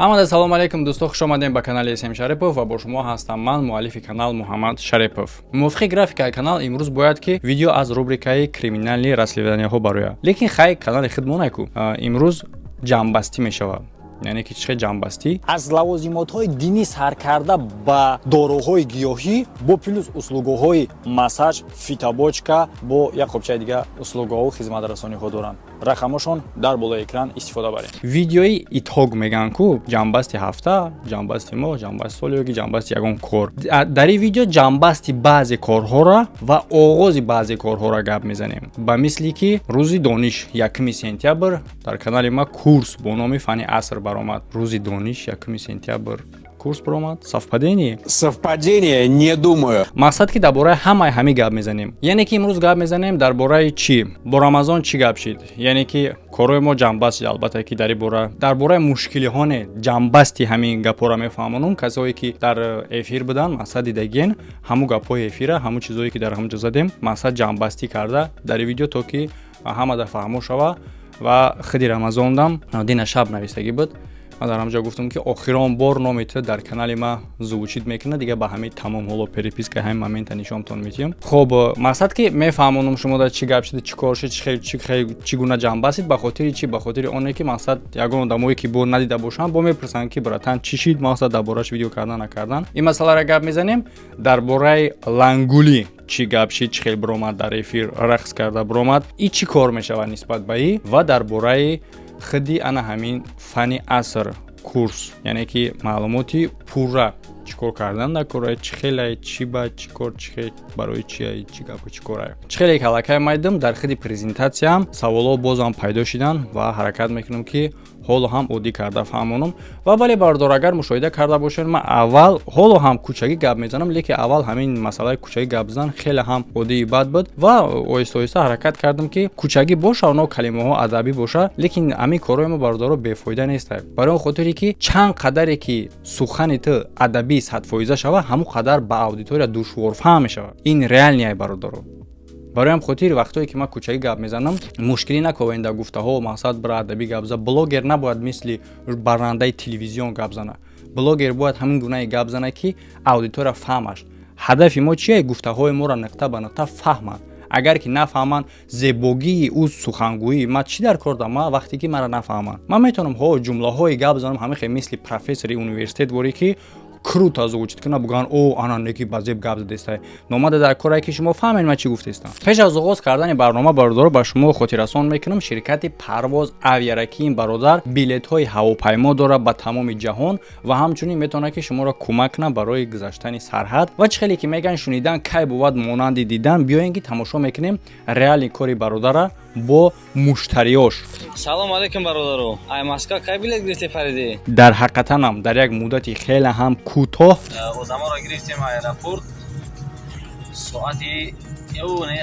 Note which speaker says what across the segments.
Speaker 1: Ҳамада салому алейкум, дӯсто, хуш омадем ба канали СМ Шарипов ва бо шумо ҳастам ман, муаллифи канал Муҳаммад Шарипов. Мувофиқи графикаи канал имрӯз бояд ки видео аз рубрикаи криминальные расследования ҳо барояд, лекин хай, канали худмонайку, имрӯз ҷамъбастӣ мешавад. Яъне ки чӣ ҷамъбастӣ?
Speaker 2: Аз лавозимотҳои динӣ сар карда ба доруҳои гиёҳӣ, бо плюс услуга ҳои массаж, фитобочка, бо як қопчаи дига услуга ҳо, хизматрасониҳо доранд. Рақамошон дар болои экран, истифода баред.
Speaker 1: Видеои итог мегӯянд ку, ҷамъбасти ҳафта, ҷамъбасти моҳ, ҷамъбасти сол ё ки ҷамъбасти ягон кор. Дар ин видео ҷамъбасти баъзе корҳоро ва оғози баъзе корҳоро гап мезанем. Ба мисли ки рӯзи дониш, 1 сентябр, дар канали ма курс бо номи «Фанни аср» баромад. Рӯзи дониш, 1 сентябр курс баромад. Совпадение?
Speaker 3: Совпадение? Не думаю.
Speaker 1: Мақсад ки дар бораи ҳамаи ҳамин гап мезанем. Яъне ки имрӯз гап мезанем дар бораи чӣ? Бо Рамазон чӣ гап шид? Яъне ки корҳои мо ҷамъбаст шид. Албатта ки дар ин бора, дар бораи мушкилиҳо не, ҷамъбасти ҳамин гапҳоро мефаҳмонам. Касое ки дар эфир буданд, мақсад дидагиен ҳамун гапҳои эфира, ҳамун чизое ки дар ҳамун ҷо задем, мақсад ҷамъбастӣ карда дар ин видео, то ки ҳамада фаҳмо шава. Ва худи Рамазондам дина шаб навистагӣ буд. Ман дар ҳамҷо гуфтам ки охирон бор номи ту дар канали ма звучит мекунад, дига ба ҳамин тамом. Ҳоло переписка ҳамин момента нишонтон метиҳам. Хоб, мақсад ки мефаҳмонам шумо дар чӣ гап шуда, чӣ кор шуд, чӣ гуна ҷамъбастид. Ба хотири чӣ? Ба хотири оне ки мақсад ягон одамое ки бо надида бошанд, бо мепурсанд ки братан, чӣ шид, мақсад дар бораш видео кардан, накардан. Ин масъаларо гап мезанем. Дар бораи Лангулӣ чӣ гап шид, чӣ хел биромад, дар эфир рақс карда биромад, и чӣ кор мешавад нисбат ба и, ва дар бораи худи ана ҳамин «Фанни аср» курс, яъне ки маълумоти пурра, чӣ кор кардан дар кора, чӣ хелай, чӣ ба чӣ кор, чӣ хел, барои чия, чӣ гапу, чӣ корай. Чӣ хеле ки аллакай майдам, дар худи презентатсиям саволҳо бозам пайдо шиданд ва ҳаракат мекунам ки ҳоло ҳам оддӣ карда фаҳмонам. Ва бале, бародор, агар мушоҳида карда бошед, ман аввал ҳоло ҳам кӯчагӣ гап мезанам, лекин аввал ҳамин масъалаи кӯчагӣ гап задан хеле ҳам оддии бад буд ва оҳиста оҳиста ҳаракат кардам ки кӯчагӣ боша, оно калимаҳо адабӣ боша, лекин ҳамин корҳои мо, бародаро, бефоида нестад. Барои он хотире ки чанд қадаре ки сухани ту адабӣ 100% шава, ҳамон қадар ба аудитория душворфаҳм мешавад. Ин реальный ай, бародаро. Барои ҳам хотир вақтое ки ман кӯчагӣ гап мезанам, мушкилӣ наковен дар гуфтаҳо. Мақсад бира адабӣ гап зан. Блогер набояд мисли баррандаи телевизион гап зана. Блогер бояд ҳамин гунае гап зана, ки аудитория фаҳмаш. Ҳадафи мо чие? Гуфтаҳои моро нуқта ба нуқта фаҳманд. Агар ки нафаҳманд, зебогии ӯ сухангӯӣ ма чӣ дар кор дорам? Ма вақте ки маро нафаҳманд, ман метавонам ҳо ҷумлаҳое гап занам, ҳамин хел мисли профессори университет ворӣ ки круто звучит кунад, бугӯянд: «О, ана неки ба зеб гап задестай». Номада дар корае ки шумо фаҳмед ман чӣ гуфтестам. Пеш аз оғоз кардани барнома, бародаро, ба шумо хотиррасон мекунам ширкати Парвоз Авиара, ки ин бародар билетҳои ҳавопаймо дорад ба тамоми ҷаҳон ва ҳамчунин метавонад ки шуморо кӯмак кунад барои гузаштани сарҳад. Ва чӣ хеле ки мегӯянд, шунидан кай бувад монанди дидан. Биёем ки тамошо мекунем реальный кори бародара бо муштариёш.
Speaker 4: Салом алейкум, бародаро! Ай Москва кай билет гирифте, париди?
Speaker 1: Дар ҳақиқатанам дар як муддати хеле ҳам кӯтоҳ
Speaker 4: Одаморо гирифтем аэропорт, соати не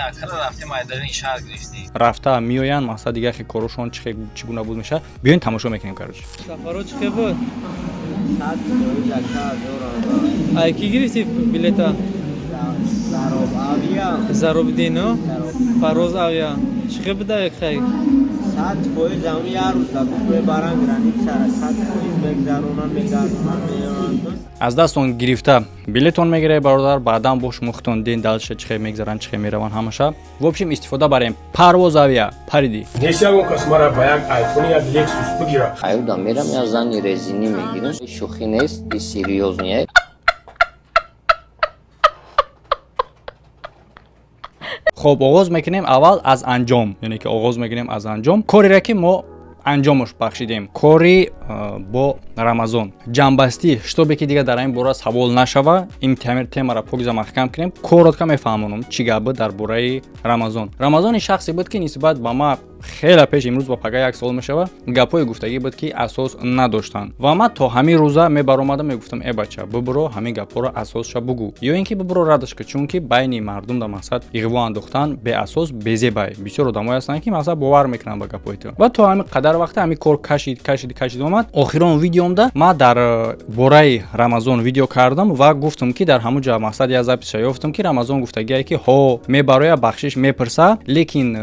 Speaker 4: акара рафтем, айдарини шаҳр гирифтем.
Speaker 1: Рафта меоянд, мақсад дигар хе корушон чӣ гуна буд мешавад. Биёем, тамошо мекунем, короче.
Speaker 5: Сафаро чӣ хел буд? Ай ки гирифти билета? Заробидино, Парвоз Авиа. Чӣ хел буда, хай?
Speaker 6: 100% ҳамн як рӯз да гуфт, мебаран граница ра, 100% мегзаронан, мегардонан, меёранд.
Speaker 1: Аз дастон гирифта билетон мегиред, бародар, баъдан бо шумо худтон ден дальше чӣ хел мегзаранд, чӣ хел мераванд ҳамаша. В общем, истифода барем Парвоз Авиа. Париди.
Speaker 7: Нест ягон кас мара ба як Айфони, як Лексус бигира.
Speaker 8: Аюда мерам, я зани резинӣ мегирам. Шӯхӣ нест, и серьёзный.
Speaker 1: Хоб, оғоз мекунем аввал аз анҷом, яъне ки оғоз мекунем аз анҷом. Кореро ки мо анҷомаш бахшидем, кори бо Рамазон ҷамъбастӣ, чтобы ки дигар дар ин бора савол нашава, ин темаро покиза маҳкам кунем. Коротко мефаҳмонам чӣ гап буд дар бораи Рамазон. Рамазони шахсе буд, ки нисбат ба ма хеле пеш, имрӯз ба пага як сол мешава, гапҳое гуфтагӣ буд, ки асос надоштанд. Ва ман то ҳамин рӯза мебаромадам, мегуфтам: «Э, бача, бибуро, ҳамин гапҳоро асосша бугӯ ё ин ки бибуро, радаш ка». Чунки байни мардум дар мақсад иғво андохтан беасос безебай. Бисёр одамое ҳастанд, ки мақсад бовар мекунанд ба гапҳои ту. Ва то ҳамин қадар вақте ҳамин кор кашид, кашид, кашид, омад. Охирон видеомда ман дар бораи Рамазон видео кардам ва гуфтам, ки дар ҳамун ҷо мақсад як запись ша ёфтам, ки Рамазон гуфтагие, ки ҳо мебароя, бахшиш мепурса, лекин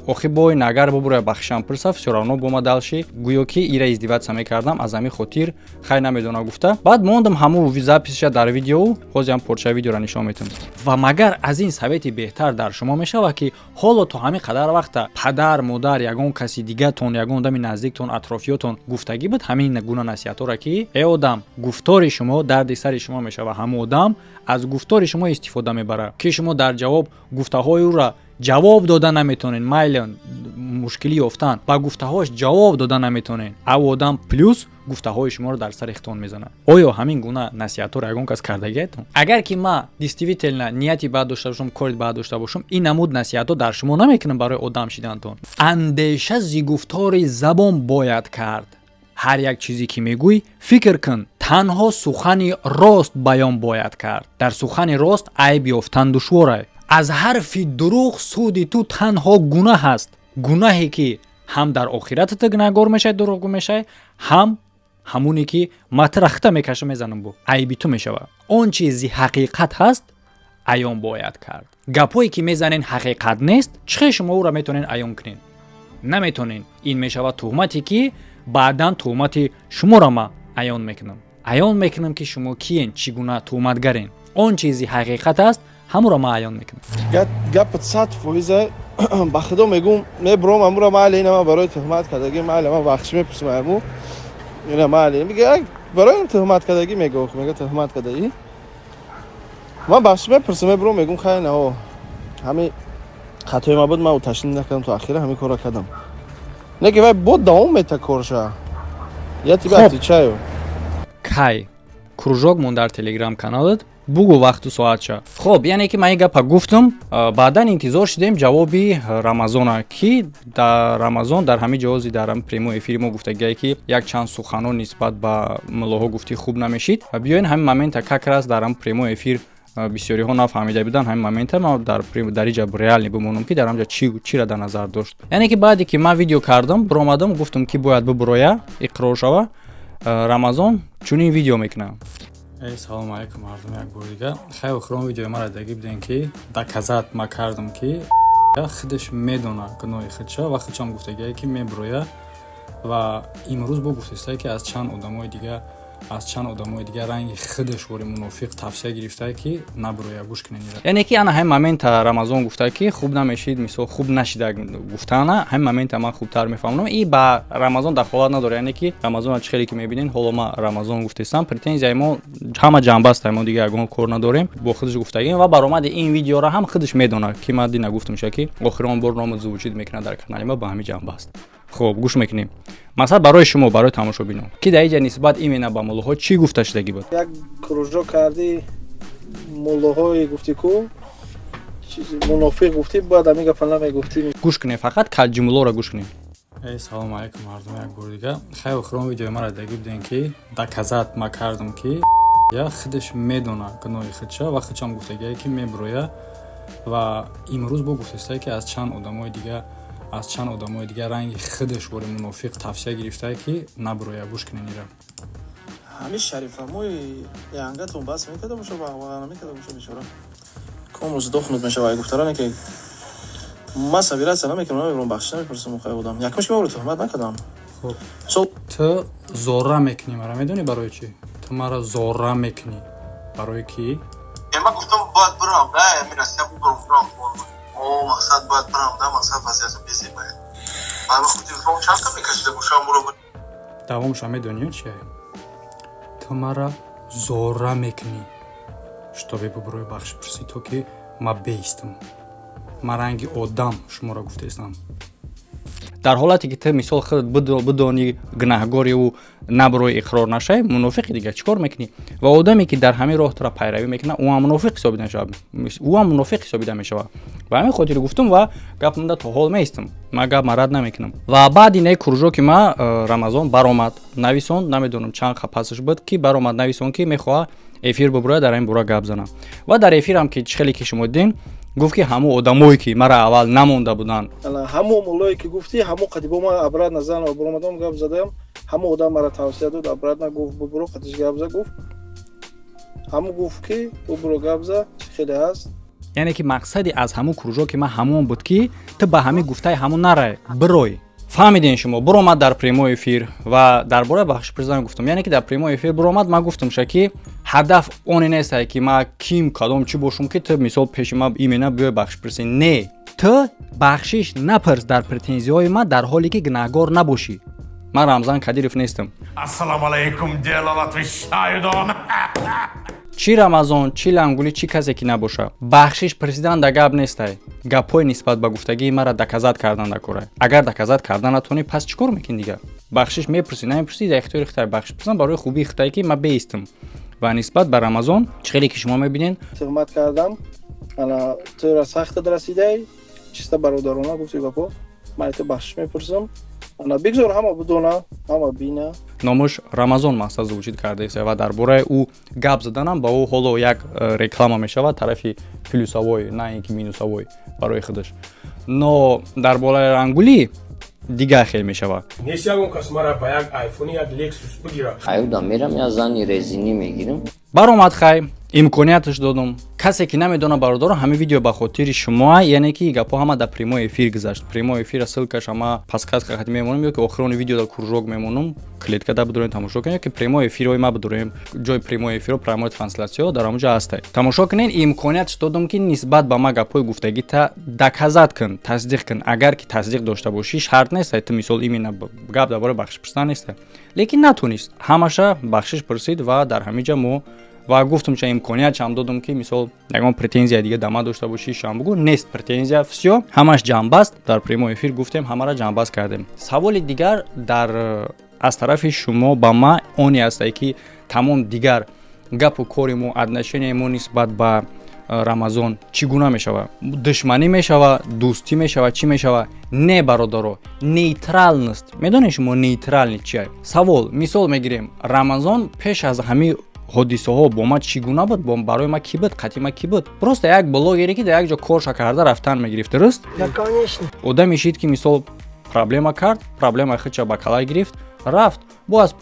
Speaker 1: охи бой нагар. Агар бубуроя, бахшишам пурса, всё равно бома дальше гӯё ки ира издеваться мекардам. Аз ҳамин хотир хай намедона гуфта, баъд мондам ҳамун записиша дар видеоу. Ҳозир порчаи видеоро нишон метавам. Ва магар аз ин совети беҳтар дар шумо мешавад, ки ҳоло то ҳамин қадар вақта падар, модар, ягон каси дигатон, ягон одами наздиктон, атрофиётон гуфтагӣ буд ҳамин гуна насиҳатҳоро, ки э одам, гуфтори шумо дарди сари шумо мешавад, ҳамон одам аз гуфтори шумо истифода мебарад, ки шумо дар ҷавоб гуфтаҳои ӯра ҷавоб дода наметонед, майли мушкилӣ ёфтан, ба гуфтаҳош ҷавоб дода наметонед, ав одам плюс гуфтаҳои шуморо дар сари хитон мезанад. Оё ҳамин гуна насиҳатҳоро ягон кас кардагиятон? Агар ки ман действительно нияти бад дошта бошам, кори бад дошта бошам, ин намуд насиҳатҳо дар шумо намекунам барои одам шидантон. Андеша зи гуфтори забон бояд кард, ҳар як чизе ки мегӯй, фикр кун, танҳо сухани рост баён бояд кард, дар сухани рост айб ёфтан душворай, аз ҳарфи дурӯғ суди ту танҳо гунаҳ аст, гунаҳе ки ҳам дар охиратата гунаҳгор мешавӣ, дурӯғгӯ мешавӣ, ҳам ҳамоне ки матрахта мекаша, мезанам, бо айби ту мешавад. Он чизи ҳақиқат ҳаст, аён бояд кард. Гапҳое ки мезанен, ҳақиқат нест, чӣ хел шумо ӯро метавонен аён кунед? Наметонен. Ин мешавад туҳмате, ки баъдан туҳмати шуморо ма аён мекунам, аён мекунам, ки шумо киен, чӣ гуна туҳматгарен. Он чизи ҳақиқат аст, ҳамуро ман аён мекунам.
Speaker 9: Гапат 100%. Ба худо мегум, мебуром амура, майли, ина ман барои туҳмат кардагӣ, майли, ман бахшиш мепурсам аму ина, майли, мега, барои туҳмат кардагӣ, мега, мега, туҳмат кардагӣ, ман бахшиш мепурсам, мебуром, мегум, хай, нао, ҳами хатои ма буд, ман уточнить накардам, то ахира ҳамин корро кардам. Не ки вай бо давом мета корша, я тебе отвечаю.
Speaker 1: Кай кружок мон дар Телеграм каналат бугу, вақту соатша. Хоб, яъне ки ман ин гапа гуфтам, баъдан интизор шудем ҷавоби Рамазона, ки дар Рамазон дар ҳамин ҷавози дар ҳамин прямой эфири мо гуфтагие, ки як чанд суханон нисбат ба муллоҳо гуфтӣ, хуб намешид. Биёен ҳамин момента как раз дар ҳамин прямой эфир бисёриҳо нафаҳмида буданд ҳамин момента. Ман дар иҷа реально бимонам, ки дар ҳамҷа чиро дар назар дошт. Яъне ки баъде ки ман видео кардам, биромадам, гуфтам, ки бояд бибуроя, иқрор шава, Рамазон чунин видео мекунам. Эй, салому алайкум, мардум, як бор дига. Хай, охирон видеои мара дагӣ будем, ки доказать ма кардам, ки худаш медона гуноҳи худша ва худшам гуфтагие, ки мебуроя. Ва имрӯз бо гуфтастае, ки аз чанд одамои дига ранги худаш вори мунофиқ тавсия гирифтае, ки набуроя. Гӯш кунед. Яъне ки ана ҳамин момента Рамазон гуфта, ки хуб намешид, мисол, хуб нашида гуфтана, ҳамин момента ман хубтар мефаҳмонам. И ба Рамазон дахолат надорад. Яъне ки Рамазона чӣ хеле ки мебинед, ҳоло ма Рамазон гуфтестам, претензияи мо ҳама ҷанбаста, мо дига ягон кор надорем бо худаш гуфтагим. Ва баромади ин видеоро ҳам худаш медонад, ки ман дина гуфтамша, ки охирон бор номат звучит мекунад дар канали ма, ба ҳамин ҷанбаст. Хуб, гӯш мекунем. Масалан, барои шумо, барои тамошобинон, ки дар иҷа нисбат именно ба муллоҳо чӣ гуфта шудагӣ буд.
Speaker 5: Як кружок кардӣ, муллоҳое гуфтӣ, ку мунофиқ гуфтӣ, бояд ҳамин гапа намегуфтӣ.
Speaker 1: Гӯш кунем, фақат калҷумлоро гӯш кунем. Эй, салому алайкум, мардум, як бор дига. Хай, охирон видеои мара дагӣ будем, ки доказать ма кардам, ки я худаш медона гуноҳи худша ва худшам гуфтагие, ки мебуроя. Ва имрӯз бо гуфтастае, ки аз чанд одамои дига ранги худаш вори мунофиқ тавсия гирифтае, ки набуроя. Гӯш кунед ира.
Speaker 5: Ҳамин шарифамои янгатон бас мекарда боша, бағбаға намекарда боша, бечора комрӯз дохнуд мешава. Гуфтаране ки ман собираться намекунам, намебурам, бахшиш намепурсам. Хай, одам якумш ки ман туҳмат накардам.
Speaker 1: Хуб, ту зорра мекунӣ мара, медонӣ барои чӣ? Ту мара зорра мекунӣ барои ки
Speaker 10: Ман гуфтам, бояд бирам да, ами Россия бубурам, бирам. О, мақсад, бояд бирам да, мақсад, вазъияту безебай. Ба ҳамин хотир гуфтам, чанд та мекашида бошам муро.
Speaker 1: Давомша медонӣ чи? Ту мара зорра мекунӣ, чтобы бубурои, бахшиш пурсӣ, то ки ма беистам. Ма ранги одам шуморо гуфтаистам. Дар ҳолате ки ту, мисол, худат бидонӣ гунаҳгори, набурои, иқрор нашавӣ, мунофиқи. Дигар чӣ кор мекунӣ? Ва одаме ки дар ҳамин роҳ тура пайравӣ мекунад, ӯ ҳам мунофиқ ҳисобида мешавад, ӯ ҳам мунофиқ ҳисобида мешавад. Ба ҳамин хотир гуфтум ва гапмда то ҳол меистам, ман гап ма рад намекунам. Ва баъди не кружоки ма Рамазон баромад, нависон, намедонам чанд пасаш буд, ки баромад, нависон, ки мехоҳад эфир бубурад, дар ин бора гап занам. Ва дар эфирам, ки чӣ хеле ки шумо дидем, гуфт, ки ҳамун одамое ки мара аввал намонда буданд.
Speaker 5: Ҳамон муллое ки гуфтӣ, ҳамон қадибо ман обратно зан баромадам, гап задам, ҳамон одам мара тавсия дод, обратно гуфт, бубуро, қадиш гап за, гуфт, ҳамон гуфт, ки бубуро, гап за, чӣ хеле ҳаст.
Speaker 1: Яъне ки мақсади аз ҳамун кружоки ман ҳамон буд, ки ту ба ҳамин гуфтаи ҳамун нарай, бирой. Фаҳмидем, шумо буромад дар прямой эфир ва дар бораи бахшиш пурсидан гуфтам. Яъне ки дар прямой эфир буромад, ман гуфтамша, ки ҳадаф оне нестае, ки ман ким, кадом, чӣ бошум, ки ту мисол пеши ман имена биёй бахшиш пурсӣ. Не, ту бахшиш напурс дар претензияҳои ман, дар ҳоле ки гунаҳгор набошӣ. Ман Рамзан Кадиров нестам.
Speaker 7: Ассалому алейкум, делал, отвечаю, дон.
Speaker 1: Чӣ Рамазон, чӣ Лангулӣ, чӣ касе ки набоша, бахшиш пурсидан да гап нестай. Гапҳои нисбат ба гуфтагии мара доказать кардан дакора. Агар доказать кардан натонӣ, пас чӣ кор мекунӣ дига? Бахшиш мепурсӣ, намепурсӣ, дар ихтиёри хитай. Бахшиш пурсидан барои хубии хитае, ки ман беистам. Ва нисбат ба Рамазон, чӣ хеле ки шумо мебинед.
Speaker 9: Туҳмат кардам, ана тура сахтат расидай, чиста бародарона гуфти гапо. Ман ту бахшиш мепурсам, ана бигзор ҳама бидона, ҳама бина.
Speaker 1: Номаш Рамазон мақсад звучит кардааст ва дар бораи ӯ гап заданам ба ӯ ҳоло як реклама мешавад тарафи плюсовой, на ин ки минусовой барои худаш. Но дар бораи Рангулӣ дигар хел мешавад.
Speaker 7: Нест ягон кас мара ба як айфони, як Лексус бигира.
Speaker 8: Аюда мерам, я зани резинӣ мегирам.
Speaker 1: Баромад, хай, имконияташ додум. Касе ки намедона, бародаро, ҳамин видео ба хотири шумо. Яъне ки гапҳо ҳама дар прямой эфир гузашт. Прямой эфира ссылкаш ҳама подсказка хати мемонам ё ки охирони видео дар кружок мемонам, клетка да бидорем, тамошо кунем, ё ки прямой эфирҳои ма бидорем, ҷои прямой эфиро, прямой трансляцияҳо дар ҳамон ҷо ҳастай, тамошо кунен. Имкониятш додум, ки нисбат ба ма гапҳои гуфтагита доказать кун, тасдиқ кун. Агар ки тасдиқ дошта бошӣ, шарт нестай ту мисол именно гап дар бораи бахшиш пурсидан нестай. Лекин натонист, ҳамаша бахшиш пурсид. Ва дар ҳамин ҷа мо ва гуфтум, ча имконият додум, ки мисол ягон претензия дига да ман дошта бошӣ, шам бугӯ. Нест претензия, всё, ҳамаш ҷамъбаст. Дар прямой эфир гуфтем, ҳамаро ҷамъбаст кардем. Саволи дигар дар аз тарафи шумо ба ма оне ҳастае, ки тамом дигар гапу кори мо, отношенияи мо нисбат ба Рамазон чӣ гуна мешава? Душманӣ мешава, дӯстӣ мешава, чӣ мешава? Не, бародаро, нейтральность. Медонед шумо нейтральный чия? Савол, мисол мегирем: Рамазон пеш аз ҳамин ҳодисаҳо бо ман чӣ гуна буд? Барои ман кӣ буд? Қатъи ман кӣ буд? Просто як блогере, ки дар як ҷо корша карда рафтан мегирифт, дуруст? Одаме шид, ки мисол проблема кард, проблемаи худша ба калай гирифт, рафт, бо аз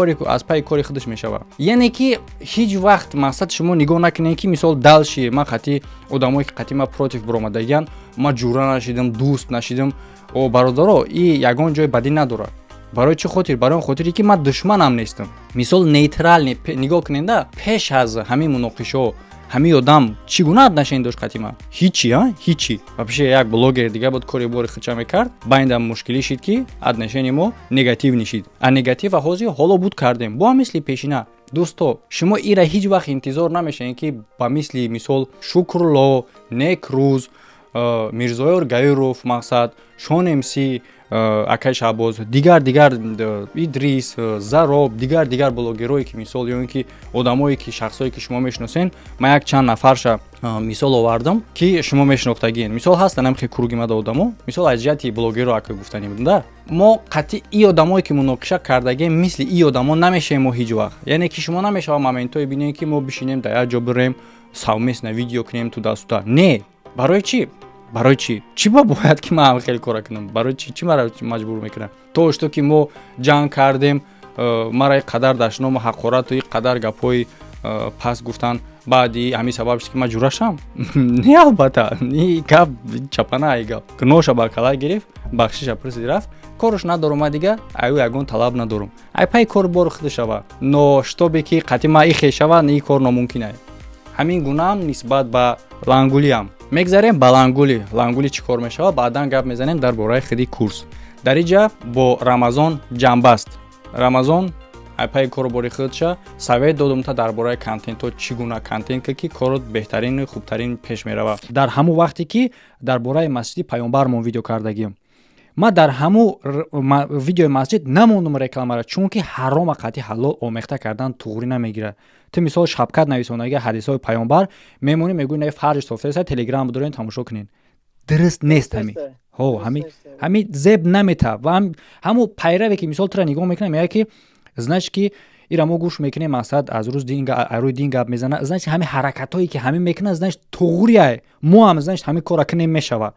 Speaker 1: пайи кори худаш мешавад. Яъне ки ҳеҷ вақт мақсад шумо нигоҳ накунед, ки мисол дальше ман қатъи одамое, ки қатъи ман против биромадагиян, ман ҷура нашидам, дӯст нашидам. О, бародаро, и ягон ҷои бадӣ надорад. Барои чӣ хотир? Барои он хотире, ки ман душманам нестам. Мисол, нейтральный нигоҳ куненда, пеш аз ҳамин муноқишаҳо ҳамин одам чӣ гуна отношение дошт қатъи ман? Ҳичи, а ҳичи, вообще як блогери дига буд, кори бори худша мекард. Байнда мушкилӣ шид, ки отношение мо негативный шид. А негатива ҳозир ҳоло буд кардем, бо мисли пешина. Дӯсто, шумо ира ҳеҷ вақт интизор намешавед, ки ба мисли мисол Шукрулло, Некрӯз, Мирзоёр Гаиров, мақсад Шон МС, акай Шаҳбоз, дигар дигар, Идрис, Зароб, дигар дигар блогерое, ки мисол, ё ин ки одамое, ки шахсое, ки шумо мешиносен. Ман як чанд нафарша мисол овардам, ки шумо мешинохтагиен. Мисол, ҳастанд ҳамхе круги мада одамо. Мисол, аз ҷиҳати блогеро ака гуфтанӣ будам да, мо қатъи и одамое, ки муноқиша кардагем, мисли и одамо намешавем мо ҳеҷ вақт. Яъне ки шумо намешава моментое бинем, ки мо бишинем дар як ҷо, бирем, совместно видео кунем, туда-сюда. Не, барои чӣ? Барои чӣ? Чӣ ба бояд, ки ман ҳам хеле кора кунам? Барои чӣ? Чӣ мара маҷбур мекунад? То что ки мо ҷанг кардем, мара қадар дашному ҳақорату и қадар гапҳои пас гуфтан, баъди ҳамин сабаб шуд, ки ман ҷура шам? Не, албатта, и гап чапана. Ай гап гуноҳша ба калай гирифт, бахшиша пурсид, рафт, корш надорум. Ма дига аю ягон талаб надорум, ай пай кор бори худ шава. Но чтобы ки қатъи ма ихе шава, и кор номумкин ай. Ҳамин гунаам нисбат ба Лангулиам. Мегзарем ба Лангули. Лангули чӣ кор мешавад, баъдан гап мезанем дар бораи худи курс. Дар иҷа бо Рамазон ҷамъбаст. Рамазон пайи кору бори худша совет додум та дар бораи контентҳо, чӣ гуна контент, ки корот беҳтарину хубтарин пеш меравад.
Speaker 2: Дар ҳамун вақте ки дар бораи масҷиди паёмбармон видео кардагием, ман дар ҳамун видеои масҷид намондум рекламара, чунки ҳарома қатъи ҳалол омехта кардан туғрӣ намегирад. Ту мисол шапкат нависонаги ҳадисҳои паёмбар мемонӣ, мегӯӣ, не, фарҷ софтаеса, телеграм бидорен, тамошо кунен. Дуруст нест ҳами. Ҳо, ҳами зеб намета. Ва ҳамун пайраве, ки мисол тура нигоҳ мекунад, мегӯяд, ки значит, ки ира мо гӯш мекунем, мақсад аз рӯз рӯи дин гап мезана, значит, ҳамин ҳаракатҳое, ки ҳамин мекунад, значит, туғрия, мо ҳам, значит, ҳамин кора кунем, мешава.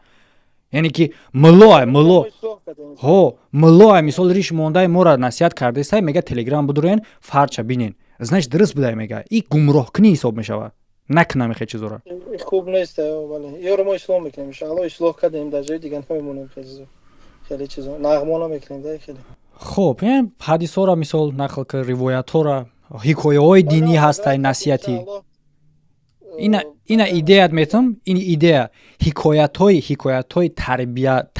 Speaker 2: Яъне ки муллоа, мулло, ҳо, муллоа, мисол, риш мондаи моро насиҳат кардесай, мега, телеграм бидурен, фарча бинен, значит, дуруст будай, мега. И гумроҳкунӣ ҳисоб мешавад.
Speaker 1: Накунам ихе чизора.
Speaker 5: Хуб нест, бале, ёро мо ислоҳ мекунем, иншаалло. Ислоҳ кардем, дар ҷои дигар намемонем. Хеле чизо нағмо намекунем да хеле.
Speaker 1: Хуб, ҳадисҳоро мисол нақл кар, ривоятҳоро, ҳикояҳои динӣ ҳастай, насиҳатӣ. Ина идеят метам, ин идея ҳикоятҳои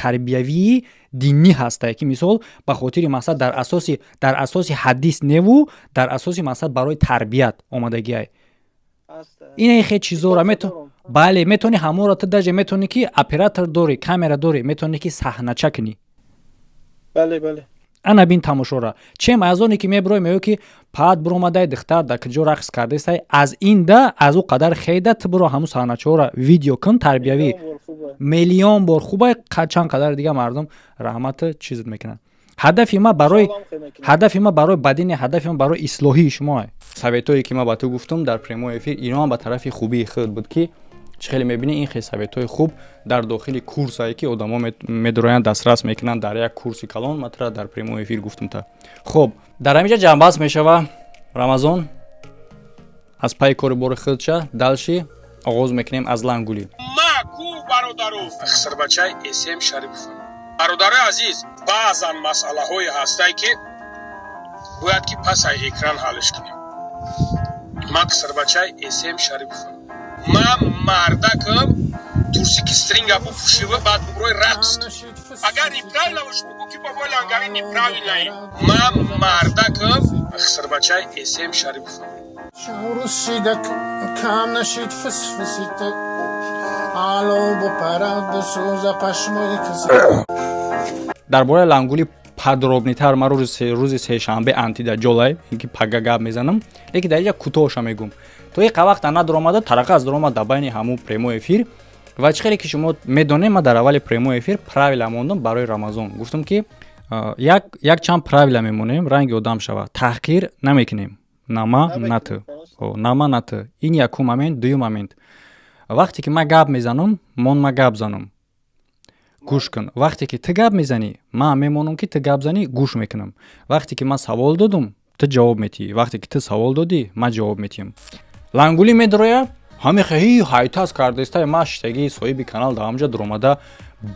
Speaker 1: тарбиявии динӣ ҳастае, ки мисол ба хотири мақсад дар асоси ҳадис неву дар асоси мақсад барои тарбият омадагиай. Ина хе чизора бале, метавонӣ ҳамонро ту даже метавонӣ, ки оператор дорӣ, камера дорӣ, метавонӣ, ки саҳнача кунӣ.
Speaker 5: Бале, бале.
Speaker 1: Ана бин тамошора, чем аз оне ки мебирои, мегӯ, ки паат биромадай, духтар дар куҷо рақс кардесай. Аз ин да аз ӯ қадар хейда ту биро ҳамун саҳначаҳоро видео кун, тарбиявӣ миллион бор хубай. Чанд қадар дига мардум раҳмата чизат мекунанд. Ҳадафи ма барои бадини, ҳадафи ма барои ислоҳии шумо. Советое ки ма ба ту гуфтум дар прямой эфир, иноам ба тарафи хубии худ буд, ки чӣ хеле мебинӣ, ин хел советҳои хуб дар дохили курсае, ки одамо медороянд, дастрас мекунанд дар як курси калон. Ма тура дар прямой эфир гуфтум та. Хуб, дар ҳаминҷа ҷамъбаст мешава. Рамазон аз пайи кори бори худша дальше оғоз мекунем аз Лангулӣ.
Speaker 7: Ма ку бародару хисрбачаи Эсем Шарипов, бародарои азиз, баъзан масъалаҳое ҳастае, ки бояд ки пасай экран ҳаллиш кунем. Ма қисрбачаи Эсем Шарипов, ман мардакам, турсики стринга бупӯшива, баъд буброи рақс. Агар неправильно бош, бугӯ, ки бобои Лангари неправильно. Ман мардакам, хисрбачаи Эсем Шарипов.
Speaker 11: Кам нашид фисфисите ало бупарад бисӯза пашмои киси.
Speaker 1: Дар бораи Лангули подробный тар ман рӯзи сешанбе антидаҷолай ки пага гап мезанам, лекин дар инҷа кӯтоҳша мегӯм. То иқа вақта надаромада, тарақа аз даромад дар байни ҳамун прямой эфир. Ва чӣ хеле ки шумо медонем, ман дар аввали прямой эфир правила мондам барои Рамазон. Гуфтам, ки як чанд правила мемонем, ранги одам шавад, таҳқир намекунем, нама нату, нама нату. Ин якум момент. Дуюм момент: вақте ки ман гап мезанам, мон ма гап занам, гӯш кун. Вақте ки ту гап мезанӣ, ман мемонам, ки ту гап занӣ, гӯш мекунам. Вақте ки ман савол додум, ту ҷавоб метиҳӣ. Вақте ки ту савол додӣ, ман ҷавоб метиҳам. Лангулӣ медроя, ҳамехоҳӣ ҳайтаз кардестай, ма шиштагии соҳиби канал дар ҳамҷа дуромада,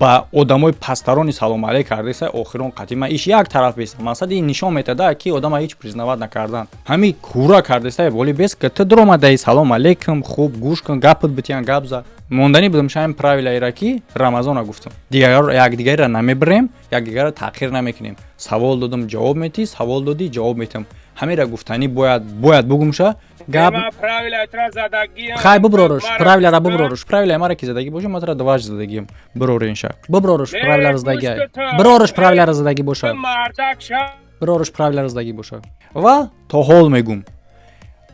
Speaker 1: ба одамои пастарони салом алейк кардестай. Охирон қатъи ма иш як тараф беста, мақсад ин нишон метада, ки одама ҳеҷ признавать накардан. Ҳами ҳура кардестай, воли бес ки ту дуромадаи, салом алейкум, хуб гӯш кун, гапат битиян, гап за. Монданӣ будам шаҳин правилаира, ки Рамазона гуфтам: якдигареро намебирем, якдигарро таъхир намекунем. Савол додам, ҷавоб метиҳӣ, савол додӣ, ҷавоб метиҳам. Ҳамира гуфтанӣ бояд бугумша гап. Хай, бубророш правилара, бубророш правила мара, ки задагӣ боша, ма тара дважды задагием. Бироринша, бубророш правилара задагӣ, биророш правилара задагӣ боша, биророш правилара задагӣ боша. Ва то ҳол мегум,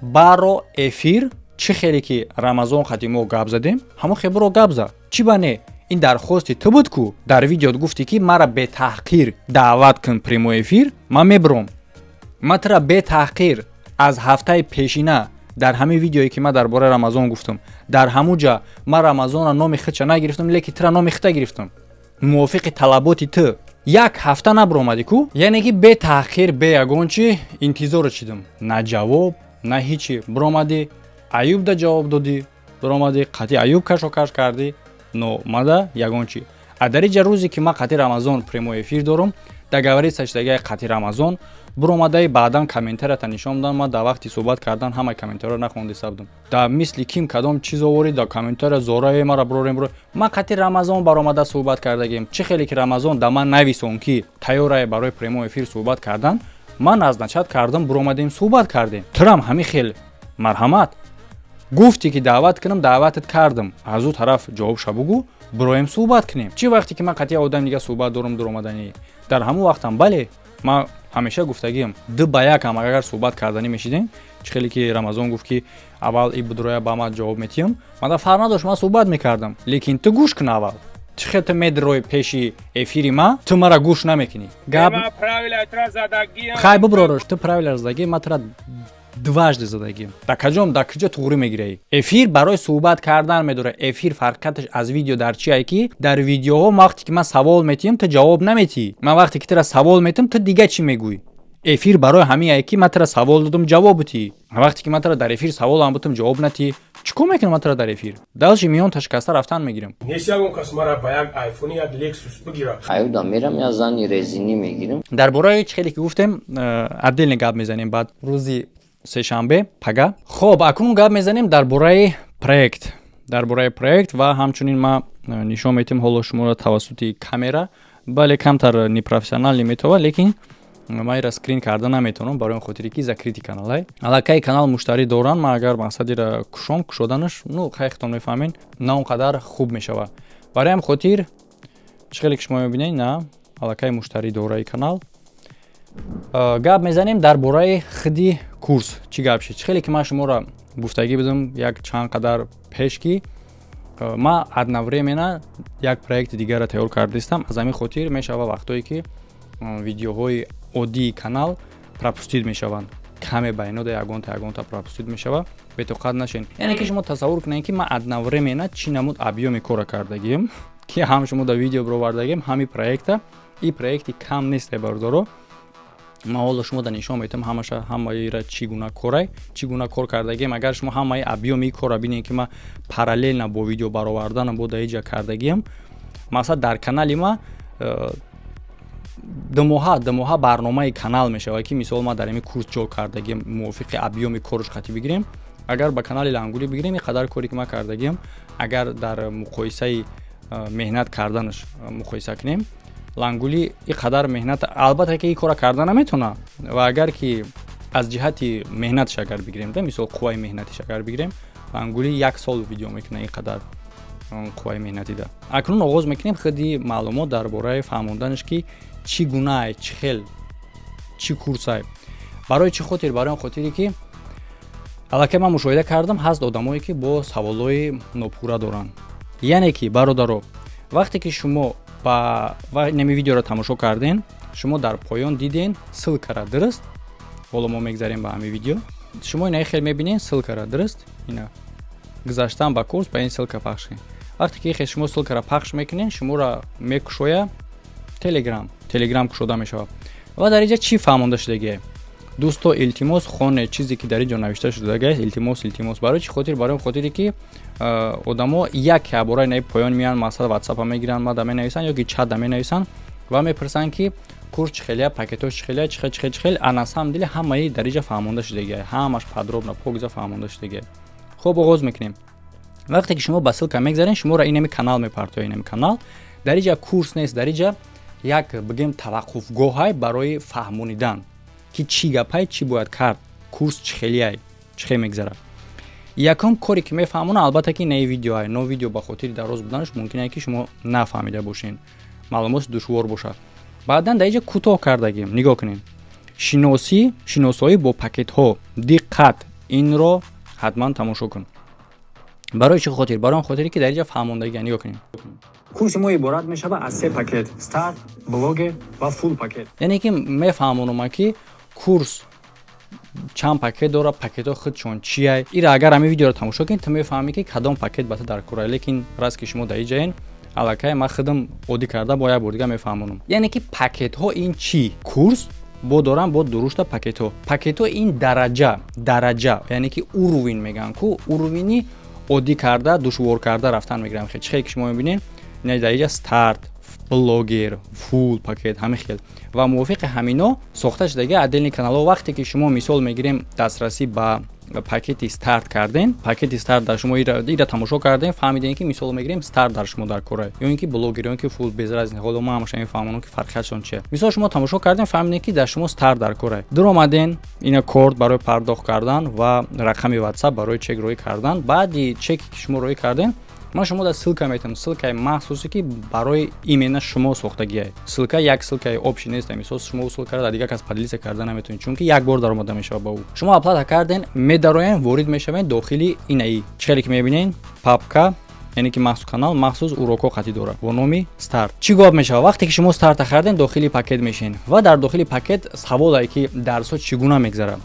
Speaker 1: баро эфир, чӣ хеле ки Рамазон хати мо гап задем, ҳамон хел биро гап за. Чӣ ба не? Ин дархости ту буд ку, дар видеот гуфтӣ, ки мара бетаҳқир даъват кун прямой эфир, ман мебиром. Ман тура бетаҳқир аз ҳафтаи пешина дар ҳамин видеое, ки ман дар бораи Рамазон гуфтам, дар ҳамун ҷа ман Рамазонро номи худша нагирифтам, лекин тура номи худта гирифтам мувофиқи талаботи ту. Як ҳафта набиромадӣ ку, яъне ки бетаҳқир, бе ягон чи интизоро чидам, на ҷавоб, на ҳичи. Биромадӣ, Аюбда ҷавоб додӣ, биромадӣ, қатъи Аюб кашокаш кардӣ, но мада ягон чи. А дар иҷа рӯзе ки ман қатъи Рамазон прямой эфир дорум, договориться шудагаи қатъи Рамазон, биромадаи, баъдан комментарията нишон додам. Ман дар вақти суҳбат кардан ҳамаи комментариро нахондиста будам. Дар мисли ким кадом чиз оварӣ дар комментария, зораe мара бирорем, биро. Ман қатъи Рамазон баромада суҳбат кардагим. Чӣ хеле ки Рамазон да ман нависон, ки тайёрае барои прямой эфир суҳбат кардан, ман назначать кардам, биромадем, суҳбат кардем. Турам ҳамин хел марҳамат гуфтӣ, ки даъват кунам, даъватат кардам. Аз ӯ тараф ҷавобша бугӯ, бироем, суҳбат кунем. Чӣ вақте ки ман қатъи одам дига суҳбат дорам, дуромаданӣ дар ҳамон вақтам, бале, ман ҳамеша гуфтагиам, ду ба як ҳам агар суҳбат карданӣ мешидем, чӣ хеле ки Рамазон гуфт, ки аввал и будроя, ба ман ҷавоб метиҳам, ман фарқ надошт, ман суҳбат мекардам. Лекин ту гӯш кун аввал, чӣ хел ту медрои пеши эфири ма, ту мара гӯш намекунӣ. Гап хай, бубророш, ту правила задагӣ, ман тура дважды задагӣ. Дар каҷом, дар куҷо туғрӣ мегираӣ? Эфир барои суҳбат кардан медорад. Эфир фарқияташ аз видео дар чие, ки дар видеоҳо вақте ки ман савол метиҳам, ту ҷавоб наметиҳӣ. Ман вақте ки тура савол метиҳам, ту дига чӣ мегӯӣ? Эфир барои ҳамин ки ман тара савол додум, ҷавоб бутӣ. Вақте ки ман тара дар эфир саволам бутум, ҷавоб натӣ, чӣ кор мекунам ман тара дар эфир? Дальше миён ташкаста рафтан мегирам.
Speaker 7: Нест ягон кас мара ба як айфони, як Лексус бигира.
Speaker 8: Аюда мерам, я зани резинӣ мегирам.
Speaker 1: Дар бораи чӣ хеле ки гуфтем, отдельно гап мезанем баъд, рӯзи сешанбе, пага. Хоб, акнун гап мезанем дар бораи проект, дар бораи проект ва ҳамчунин ман нишон метиҳам ҳоло шуморо тавассути камера. Бале, камтар непрофессионал метавад, лекин ман ира скрин карда наметавонам, барои он хотире ки закрытый каналай. Аллакай канал муштарӣ доранд. Ман агар мақсадира кушом, кушоданаш, ну, хайхтон мефаҳмед, на он қадар хуб мешавад. Барои ҳам хотир, чӣ хеле ки шумо мебинед, на аллакай муштарӣ дораи канал. Гап мезанем дар бораи худи курс. Чӣ гап шид? Чӣ хеле ки ман шуморо гуфтагӣ будам як чанд қадар пеш, ки ман одновременно як проекти дигарро тайёр кардистам. Аз ҳамин хотир мешава вақтое ки видеоҳои оддии канал пропустить мешаванд, каме байнода ягонта ягонта пропустить мешава. Бетоқат нашен. Яъне ки шумо тасаввур кунед, ки ман одновременно чӣ намуд объёми кора кардагием, ки ҳам шумо дар видео бировардагием, ҳами проекта. И проекти кам нест, бародаро. Ман ҳоло шумо да нишон метавам ҳамаша, ҳамаира, чӣ гуна корай, чӣ гуна кор кардагием. Агар шумо ҳамаи объёми корра бинед, ки ман параллельно бо видео бароварданам бо даиҷа кардагием, масалан, дар канали ма 2 моҳа, 2 моҳа барномаи канал мешавад, ки мисол ман дар ҳамин курс ҷо кардагием. Мувофиқи объёми корш хати бигирем, агар ба канали Лангулӣ бигирем, ин қадар коре ки ман кардагием, агар дар муқоисаи меҳнат карданаш муқоиса кунем, Лангулӣ ин қадар меҳнат албатта ки ин кора карда наметавонад. Ва агар ки аз ҷиҳати меҳнаташ агар бигирем, да, мисол, қувваи меҳнатиш агар бигирем, Лангулӣ як сол видео мекунад ин қадар қувваи меҳнатида. Акнун оғоз мекунем худи маълумот дар бораи фаҳмонданаш, ки чӣ гунае, чӣ хел, чӣ курсае, барои чӣ хотир. Барои он хотире ки аллакай ман мушоҳида кардам, ҳаст одамое ки бо саволҳои нопурра доранд. Яъне ки, бародаро, вақте ки шумо ба нами видеоро тамошо карден, шумо дар поён диден ссылкара, дуруст? Ҳоло мо мегзарем ба ҳамин видео. Шумо ина хел мебинен ссылкара, дуруст? Ина, гузаштан ба курс ба ин ссылка пахш кунед. Вақте ки хел шумо ссылкара пахш мекунед, шуморо мекушоя Телеграм. Телеграм кушода мешавад ва дар инҷа чӣ фаҳмонда шудагие? Дӯсто, илтимос, хонед чизе ки дар ин ҷо навишта шудагааст. Илтимос, илтимос. Барои чӣ хотир? Барои он хотире ки одамо як бораи наи поён меянд, масалан, ватсапа мегиранд, мада менависанд ё ки чатда менависанд ва мепурсанд, ки курс чӣ хелия, пакетҳо чӣ хелия, чӣ хел, чӣ хел, чӣ хел. А на самом деле ҳамаи дар инҷа фаҳмонда шудагия, ҳамаш подробно, покиза фаҳмонда шудагия. Хуб, оғоз мекунем. Вақте ки шумо ба ссылка мегзаред, шуморо инами канал мепартояд. Инами канал, дар инҷа курс нест, дар инҷа як, бигем, таваққуфгоҳай барои фаҳмонидан, ки чӣ гапай, чӣ бояд кард, курс чӣ хелияй, чӣ хел мегзарад. Якум коре ки мефаҳмонам, албатта ки не видеоай, но видео ба хотири дароз буданаш мумкин ае ки шумо нафаҳмида бошед, маълумотш душвор бошад. Баъдан дар инҷа кӯтоҳ кардагим, нигоҳ кунед: шиносоӣ бо пакетҳо. Диққат, инро ҳатман тамошо кун. Барои чӣ хотир? Барои он хотире ки дар инҷа фаҳмондагия. Нигоҳ кунед.
Speaker 2: Курси мо иборат мешавад аз се пакет: старт, блогер ва фулл пакет.
Speaker 1: Яъне ки мефаҳмонам, ки курс чанд пакет дорад, пакетҳо худшон чияй. Ира агар ҳамин видеоро тамошо кунед, ту мефаҳмӣ, ки кадом пакет ба ту дар кора. Лекин раз ки шумо дар иҷаен, аллакай ман худам оддӣ карда бо як бор дига мефаҳмонам. Яъне ки пакетҳо ин чӣ? Курс бо дорам, бо дурушта пакетҳо. Пакетҳо ин дараҷа, дараҷа, яъне ки уровень мегӯянд ку, уровени оддӣ карда, душвор карда рафтан мегирам. Чӣ хеле ки шумо мебинед, дар иҷа старт, блогер, фулл пакет, ҳамин хел. Ва мувофиқи ҳамино сохта шудаги отдельный каналҳо. Вақте ки шумо, мисол мегирем, дастрасӣ ба пакети старт кардем, пакети старт дар шумо ира тамошо кардем, фаҳмидем, ки, мисол мегирем, старт дар шумо дар кора ё ин ки блогер, ё ин ки фулл, без разницы. Ҳоло ма ҳамаша мефаҳмонам, ки фарқиятшон чия. Мисол, шумо тамошо кардем, фаҳмидем, ки дар шумо старт дар кора. Дуромаден, ина корт барои пардохт кардан ва рақами Ватсап барои чек роӣ кардан. Баъди чеке ки шумо роӣ кардем, ман шумо дар ссылка метавонам, ссылкаи махсусе, ки барои именно шумо сохтагиай. Ссылка як ссылкаи общий нест. Мисол, шумо ссылкаро дар дигар кас поделиться карда наметавонед, чунки як бор даромада мешавад ба ӯ. Шумо оплата карден, медароен, ворид мешавед дохили инаи. Чӣ хеле ки мебинед, папка, яъне ки махсус канал, махсус урокҳо қатӣ дорад бо номи старт. Чӣ гап мешавад? Вақте ки шумо старта харден, дохили пакет мешен ва дар дохили пакет саволае, ки дарсҳо чӣ гуна мегзарад.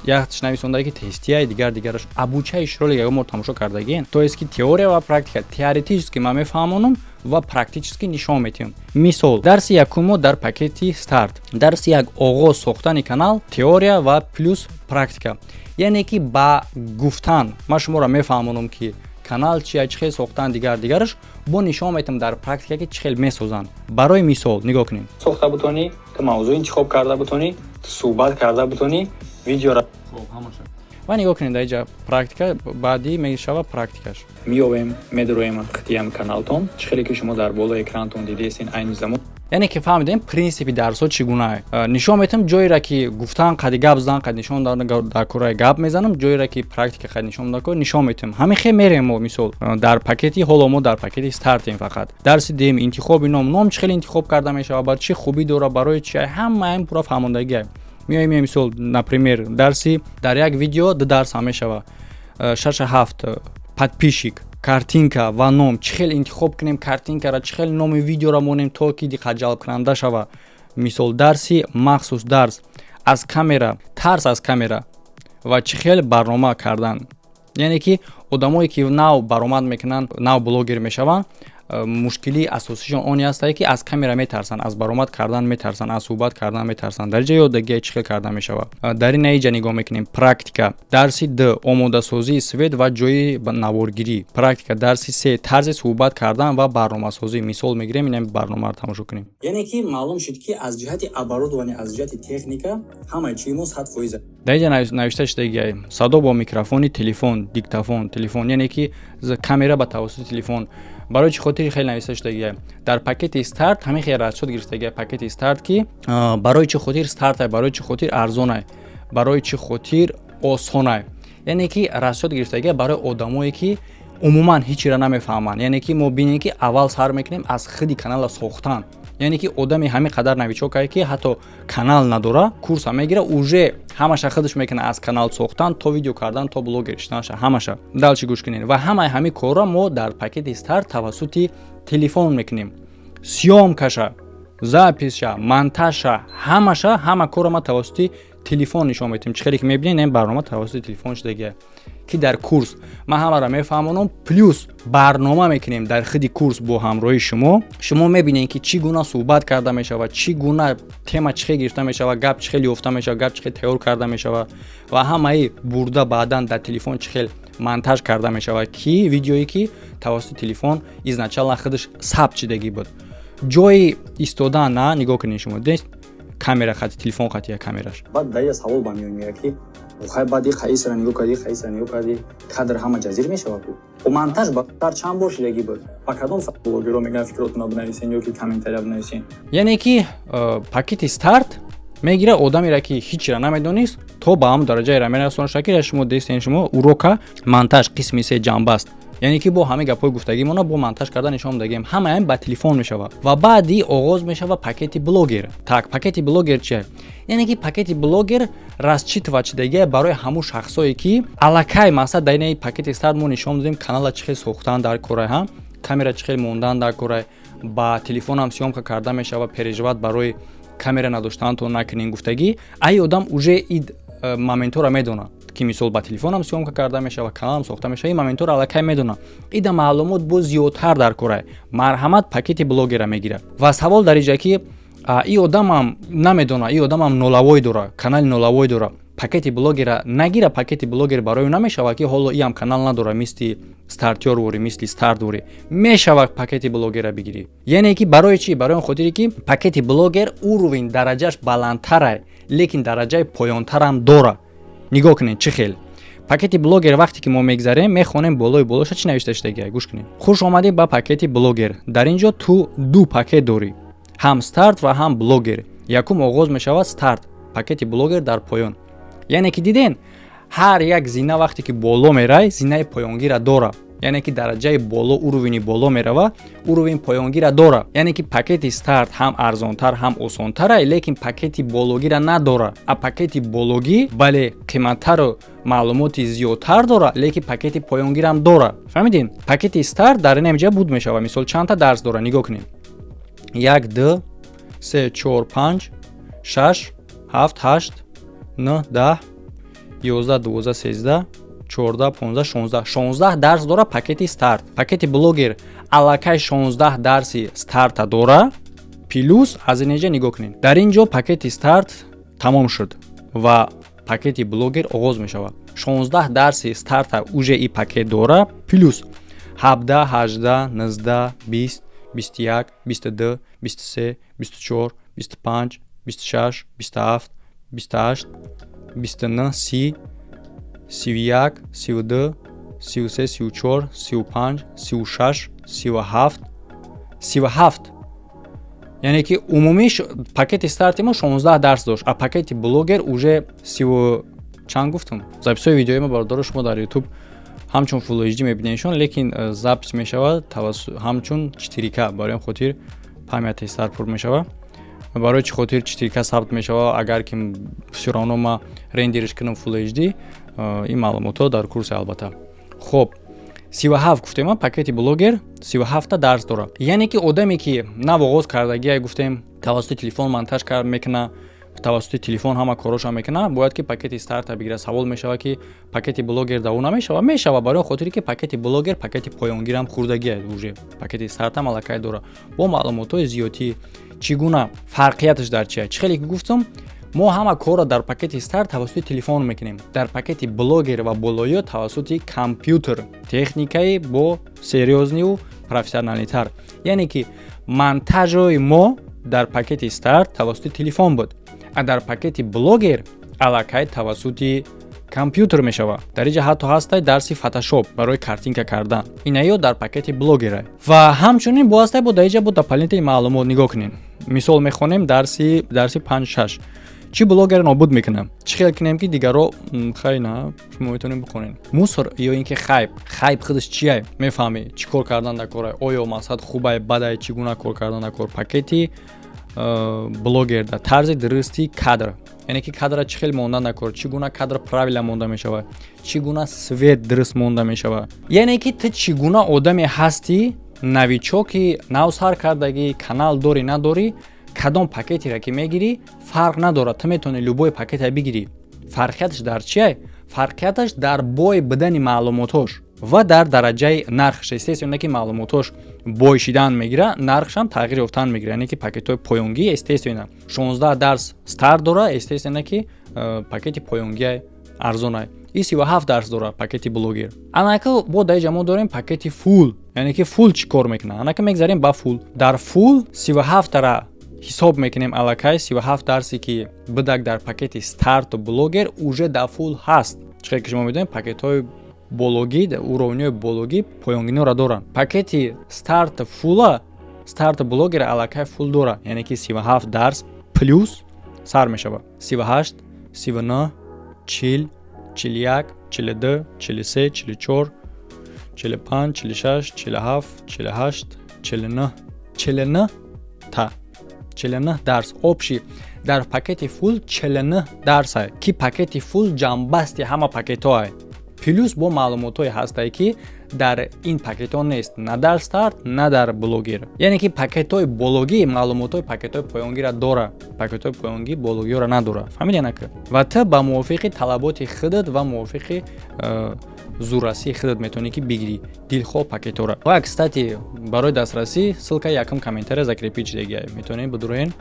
Speaker 1: Якташ нависонда, ки тестияй, дигар дигараш обучающий ролик. Ягон бор тамошо кардагиен? То есть ки теория ва практика, теоретически ман мефаҳмонам ва практически нишон метиҳам. Мисол, дарси якум мо дар пакети старт, дарси як, оғоз сохтани канал, теория ва плюс практика. Яъне ки ба гуфтан ман шуморо мефаҳмонам, ки канал чия, чӣ хел сохтан, дигар дигараш, бо нишон метиҳам дар практика, ки чӣ хел месозанд. Барои мисол, нигоҳ кунед.
Speaker 2: Сохта бутонӣ, ту мавзӯъ интихоб карда бутонӣ, ту суҳбат карда бутонӣ, видеора.
Speaker 1: Ва нигоҳ кунед, дар инҷа практика баъдӣ мешава, практикаш.
Speaker 2: Меёвем, медроем хитиям каналтон, чӣ хеле ки шумо дар болои экрантон дидестин айни замон.
Speaker 1: Яъне ки фаҳмидем, принсипи дарсҳо чӣ гуна. Нишон метиҳам ҷойеро, ки гуфтан қади гап зан, қад нишон дар кораи гап мезанам, ҷойеро, ки практика қад нишон дар кор нишон метиҳам. Ҳамин хел мерем мо. Мисол, дар пакети, ҳоло мо дар пакети стартем. Фақат дарси дуюм, интихоби ном. Ном чӣ хел интихоб карда мешавад, бар чӣ хубӣ дорад, барои чи, ҳамаам пурра фаҳмондагиа. Меоем, мисол, например, дарси дар як видео ду дарс ҳам мешава, шаша ҳафт подписчик, картинка ва ном, чӣ хел интихоб кунем картинкара, чӣ хел номи видеоро монем, то ки диққатҷалбкунанда шава. Мисол, дарси махсус, дарс аз камера, тарс аз камера ва чӣ хел барнома кардан. Яъне ки одамое ки нав баромад мекунанд, нав блогер мешаванд, мушкилии асосишон оне ҳастае, ки аз камера метарсанд, аз баромад кардан метарсанд, аз суҳбат кардан метарсанд. Дар ҷа ёдагия чӣ хел карда мешавад. Дар ин аиҷа нигоҳ мекунем, практика дарси д, омодасозии свет ва ҷои наворгирӣ. Практика дарси се, тарзи суҳбат кардан ва барномасозӣ. Мисол мегирем, инами барномаро тамошо кунем.
Speaker 2: Яъне ки маълум шуд, ки аз ҷиҳати оборудование, аз ҷиҳати техника ҳамаи чизи мо 100%.
Speaker 1: Дар инҷа навишта шудагиай: садо бо микрофони телефон, диктофон телефон, яъне ки камера ба тавассути телефон. Барои чӣ хотири хеле нависта шудагиай дар пакети старт, ҳамин хел расчёт гирифтагиай пакети старт, ки барои чӣ хотир стартай, барои чӣ хотир арзонай, барои чӣ хотир осонай. Яъне ки расчёт гирифтагиай барои одамое, ки умуман ҳечиро намефаҳманд. Яъне ки мо бинем, ки аввал сар мекунем аз худи канала сохтан. Яъне ки одами ҳамин қадар новичокае, ки ҳатто канал надора, курса мегира, уже ҳамаша худаш мекунад, аз канал сохтан то видео кардан, то блогер шуданша, ҳамаша. Дальше гӯш кунед. Ва ҳамаи ҳамин корро мо дар пакети старт тавассути телефон мекунем: съёмкаша, записша, монтажша, ҳамаша. Ҳама корро ма тавассути телефон нишон медиҳем. Чӣ хеле ки мебинед, ин барнома тавассути телефон шудагия, ки дар курс ман ҳамаро мефаҳмонам, плюс барнома мекунем дар худи курс бо ҳамроҳи шумо. Шумо мебинед, ки чӣ гуна суҳбат карда мешавад, чӣ гуна тема чӣ хел гирифта мешавад, гап чӣ хел ёфта мешавад, гап чӣ хел тайёр карда мешавад ва ҳамаи бурда баъдан дар телефон чӣ хел монтаж карда мешавад, ки видеое, ки тавассути телефон изначально худаш сабт шидагӣ буд, ҷои истодан на. Нигоҳ кунед, шумо камера хати телефон хати камераш.
Speaker 2: Баъд дар я савол ба миён меояд, ки хай, баъди хаисра нигоҳ кардӣ, хаисра нигоҳ кардӣ, кадр ҳама ҷазир мешавад ку. О, монтаж ба дар чанд бор шидагӣ буд? Ба кадом блогерро мегӯян, фикротонро бинависен ё ки комментария бинависен.
Speaker 1: Яъне ки пакети старт мегира одамеро, ки ҳичира намедонист, то ба ҳамн дараҷаеро мерасонад, ки шумо дестен, шумо урока, монтаж, қисми се, ҷанбаст. Яъне ки бо ҳамаи гапҳои гуфтагимона бо монтаж карда нишон дагем, ҳамаам ба телефон мешавад. Ва баъди оғоз мешавад пакети блогер. Так, пакети блогер чия? Яъне ки пакети блогер рассчитывать шудагия барои ҳамун шахсое, ки аллакай, мақсад, дар ин пакети старт мо нишон додем канала чӣ хел сохтан дар корай, ҳа, камера чӣ хел мондан дар корай, ба телефонам съёмка карда мешавад, переживать барои камера надоштанатон накунем гуфтагӣ. Ай одам уже и моментҳоро медонад, ки мисол ба телефонам съёмка карда мешавад, каналам сохта мешавад, ин моментҳоро аллакай медонад. Ида маълумот боз зиёдтар дар корай, марҳамат, пакети блогера мегирад. Ва савол дар инҷа, ки и одамам намедонад, и одамам нулевой дора, канали нулевой дора, пакети блогера нагира, пакети блогер барои ӯ намешавад, ки ҳоло иам канал надора, мисли стартёр ворӣ, мисли старт ворӣ мешавад пакети блогера бигирӣ. Яъне ки барои чӣ? Барои он хотире, ки пакети блогер уровень дараҷаш баландтарай, лекин дараҷаи поёнтарам дора. Нигоҳ кунед, чӣ хел пакети блогер. Вақте ки мо мегзарем, мехонем, болои болоша чӣ навишта шудагия, гӯш кунед. Хуш омадӣ ба пакети блогер. Дар ин ҷо ту ду пакет дорӣ: ҳам старт ва ҳам блогер. Якум оғоз мешавад старт, пакети блогер дар поён. Яъне ки диден, ҳар як зина вақте ки боло мерай, зинаи поёнгира дора. Яъне ки дараҷаи боло, уровени боло мерава, уровень поёнгира дора. Яъне ки пакети старт ҳам арзонтар, ҳам осонтара, лекин пакети бологира надора. А пакети бологӣ, бале, қиматтару маълумоти зиёдтар дора, лекин пакети поёнгирам дора. Фаҳмидин? Пакети старт дар инамҷа буд мешава. Мисол, чандта дарс дора, нигоҳ кунед: як, ду, се, чор, панҷ, шаш, ҳафт, ҳашт, нӯҳ, 10. 11, 12, 13, 14, 15, 16, 16 дарс дора пакети старт. Пакети блогер аллакай 16 дарси старта дора. Плюс аз инеҷа нигоҳ кунед, дар ин ҷо пакети старт тамом шуд ва пакети блогер оғоз мешавад. 16 дарси старта уже и пакет дора, плюс 17, 18, 19, 20, 21, 22, 23, 24, 25, 26, 27, 28, 29, 30, 31, 32, 33, 34, 35, 36, 37, 37. Яъне ки умумӣ пакети старти мо 16 дарс дошт, а пакети блогер уже сиву чанд гуфтум. Записҳои видеои ма, бародаро, шумо дар Ютуб ҳамчун Full HD мебинедшон, лекин запись мешавад ҳамчун 4К. Барои ин хотир память тезтар пур мешавад. Барои чӣ хотир 4К сабт мешавад, агар ки всё равно ма рендериш кунам Full HD? Ин маълумотҳо дар курсе, албатта. Хоб, 37 гуфтем, пакети блогер 37та дарс дорад. Яъне ки одаме ки нав оғоз кардагия, гуфтем, тавассути телефон монтаж мекуна, тавассути телефон ҳама корошо мекуна, бояд ки пакети старта бигирад. Савол мешавад, ки пакети блогер да ӯ намешавад? Мешавад, барои хотире ки пакети блогер пакети поёнгирам хурдагия, уже пакети стартам аллакай дорад бо маълумотҳои зиёдтӣ. Чӣ гуна фарқияташ дар чия? Чӣ хеле ки гуфтам, мо ҳама корро дар пакети старт тавассути телефон мекунем, дар пакети блогер ва болоё тавассути компютер, техникаи бо серьёзныйу профессионалитар. Яъне ки монтажои мо дар пакети старт тавассути телефон буд, а дар пакети блогер аллакай тавассути компютер мешавад. Дар инҷа ҳатто ҳастай дарси Фотошоп барои картинка кардан, инаё дар пакети блогера. Ва ҳамчунин бо ҳастай бо дар инҷа бо дополнительный маълумот. Нигоҳ кунед, мисол мехонем дарси 5-6, чӣ блогер нобуд мекунам, чӣ хел кунем, ки дигаро хай на. Шумо метавонед бихонед. Мусор ё ин ки хайп. Хайп худаш чия? Мефаҳмӣ, чӣ кор кардан дар кора, оё мақсад хубай, бадай, чӣ гуна кор кардан дар кор. Пакети блогер да тарзи дурусти кадр, яъне ки кадра чӣ хел мондан дар кор, чӣ гуна кадр правильно монда мешавад, чӣ гуна свет дуруст монда мешавад. Яъне ки ту чӣ гуна одаме ҳастӣ, новичоки, нав сар кардагӣ, канал дорӣ, надорӣ, кадом пакетеро ки мегирӣ, фарқ надорад. Ту метавонӣ любой пакете бигирӣ. Фарқияташ дар чие? Фарқияташ дар бой будани маълумотҳош ва дар дараҷаи нархш. Естественно, ки маълумотҳош бой шидан мегира, нархшам тағйир ёфтан мегира. Яъне ки пакетҳои поёнгӣ, естественно, 16 дарс старт дора, естественно, ки пакети поёнгия арзонай. И 37 дарс дора пакети блогер. Анака бо дар иҷа мо дорем пакети фул. Яъне ки фул чӣ кор мекунад? Анака мегзарем ба фул. Дар фул 37тара ҳисоб мекунем, аллакай 37 дарсе ки бидак дар пакети старту блогер уже дар фул ҳаст. Чӣ ки шумо медонед, пакетҳои бологӣ, уровниҳои бологӣ поёнгиноро доранд. Пакети старт фула, старт блогера аллакай фул дора, яъне ки 37 дарс плюс сар мешавад: 38, 39, 40, 41, 42, 43, 44, 45, 46, 47, 48, 49, 49 та 49 дарс. Общий дар пакети фул 49 дарсай, ки пакети фул ҷамъбасти ҳама пакетҳоай, плюс бо маълумотҳое ҳастае, ки дар ин пакетҳо нест, на дар старт, на дар блогер. Яъне ки пакетҳои бологӣ маълумотҳои пакетҳои поёнгиро дора, пакетҳои поёнгӣ бологиёро надора. Фаҳмиди нака? Ва ту ба мувофиқи талаботи худат ва мувофиқи зуррасии худат метавонӣ, ки бигирӣ дилхоҳ пакетҳоро. Ва кстати, барои дастрасӣ ссылка якум комментария закрепить шудагиай, метавонед бидуроен,